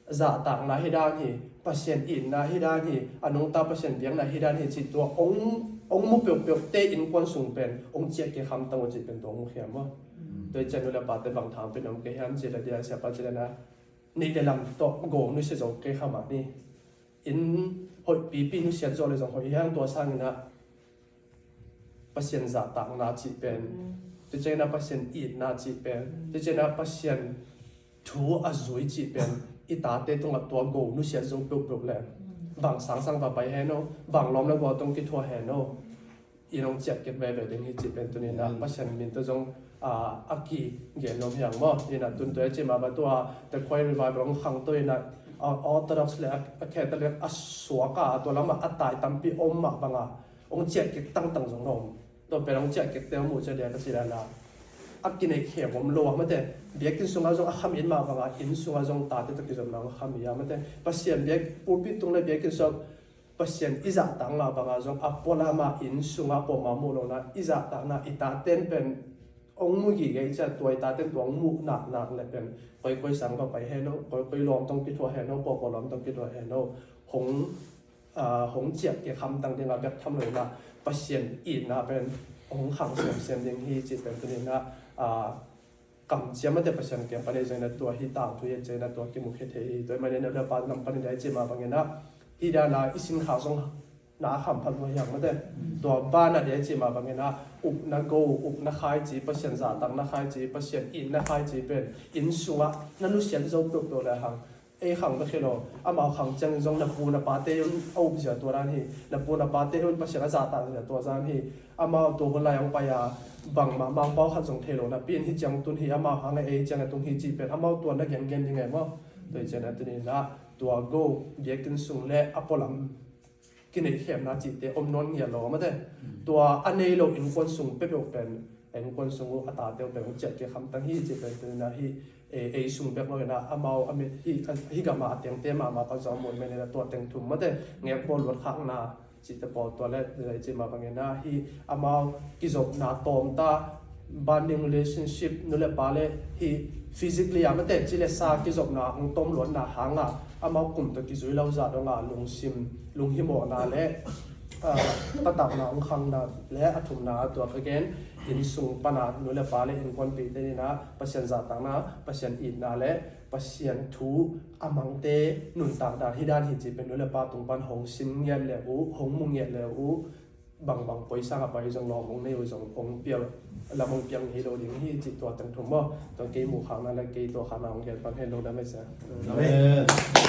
zahtakna hi dan hi Pasian itna hi dan hi a nungta Pasian biakna hi dan hi ci tua ong ong mu peuhpeuh te innkuan sung pen ong ciah kik hamtang uh ci pen tua ong mu khiam maw. Tua i cian nu le pate bang thang pen om kei hiam ci le dia siapa ci le na neih le lam tawh go nusia zo kei kha mah ni. Inn hoih pipi nusiat zo le zong hoih hiang tua sangin ah Pasian zahtakna cih pen tua cian ah Pasian itna cih pen tua cian ah Pasian thu a zui cih pen i tate tungah tua go nusiat zo peuhpeuh le bang sangsang va pai heno bang lawm le gual tong kithua heno. I nong ciah kik veve ding hi cih pen tuninah Pasian min tawh zong a kigen nuam hiang maw? Inah tun tua i cih mah bang tua The Quiet Revival hong khangto inah Orthodox le a Catholic a suak a tua lamah a tai tampi om mah banga hong ciah kik tangtang zong om. Tua pen hong ciah kik te hong muh ciah dia ka cih dana a kineih khem om lo a mate biakinn sungah zong a kham in mah banga inn sungah zong tate tawh kizopna hong kham i a mate Pasian biak pulpit tung le biakinn sungah Pasian i zahtakna banga zong a pualama inn sunga pawma muh lona i zahtakna i taten pen ong mu gige i ciah tua i taten tua ong muh naknak le pen koikoi sang va pai heno koikoi lawm tong kithua heno pawpaw lawm tong kithua heno hong hong ciah kik hamtang dinga bek tham loina Pasian itna pen hong khang semsem ding hi cih pen tuninah kamciam mate Pasian kiang pan ei zongin a tua hi tangthu hi a ciangin a tua kimukhia thei hi. Tua i manin a pa lam panin a i cih mah bangin a hi dana i sin khak zong na a kham phat hua hiang mate tua bana dia i cih mah bangin a upna go upna khaici Pasian zahtakna khaici Pasian itna khaici pen inn sungah na nusiat zo peuhpeuh le hang ei khang bek hi lo amau khang ciangin zong na pu na pate un a upzia tua dan hi. Na pu na pate un Pasian a zahtakzia tua zan hi. Amau tua hun lai hong pai a bangmah mangpau khat zong thei lo napi in hi ciang tun hi amau hang a ei ciang a tung hi cih pen amau tua na gengen ding e maw? Tua i cian a tuninah tua go biakinn sung le a pualam kineih khemna cihte om nawn ngial lo a mate tua a nei lo innkuan sung peuhpeuh pen innkuan sung uh a tate uh pen uh ciah kik hamtang hi cih pen tuninah hi ei sung bek lo inah amau a mit hi gamah a tengte mahmah pan zong a muan men inah tua teng thum mate ngekbawl luat khakna cihte pawl tua le i cih mah bangin ah hi amau kizopna tawmta bonding relationship nu le pa le hi physically a mate ci le sa kizopna hong tawm luatna hangah amau kum tawh kizui lo zah dongah lungsim lunghimawhna le ah, taktakna hong khangna le a thumna tua ka gen, inn sung pana nu le pa le innkuanpihte in ah Pasian zahtakna, Pasian itna le Pasian thu a mangte nuntak dan hi dan hi ci pen nu le pa tung pan hong sim ngiat le uh, hong mu ngiat le uh, bangbang poisa a pai zong lawm hong nei uh zong hong pial, lam hong piang hi lo ding hi ci tua teng thum maw. Tua kei mukhakna le kei tuahkhakna hong gen pan hen lo dam e sia. Amen.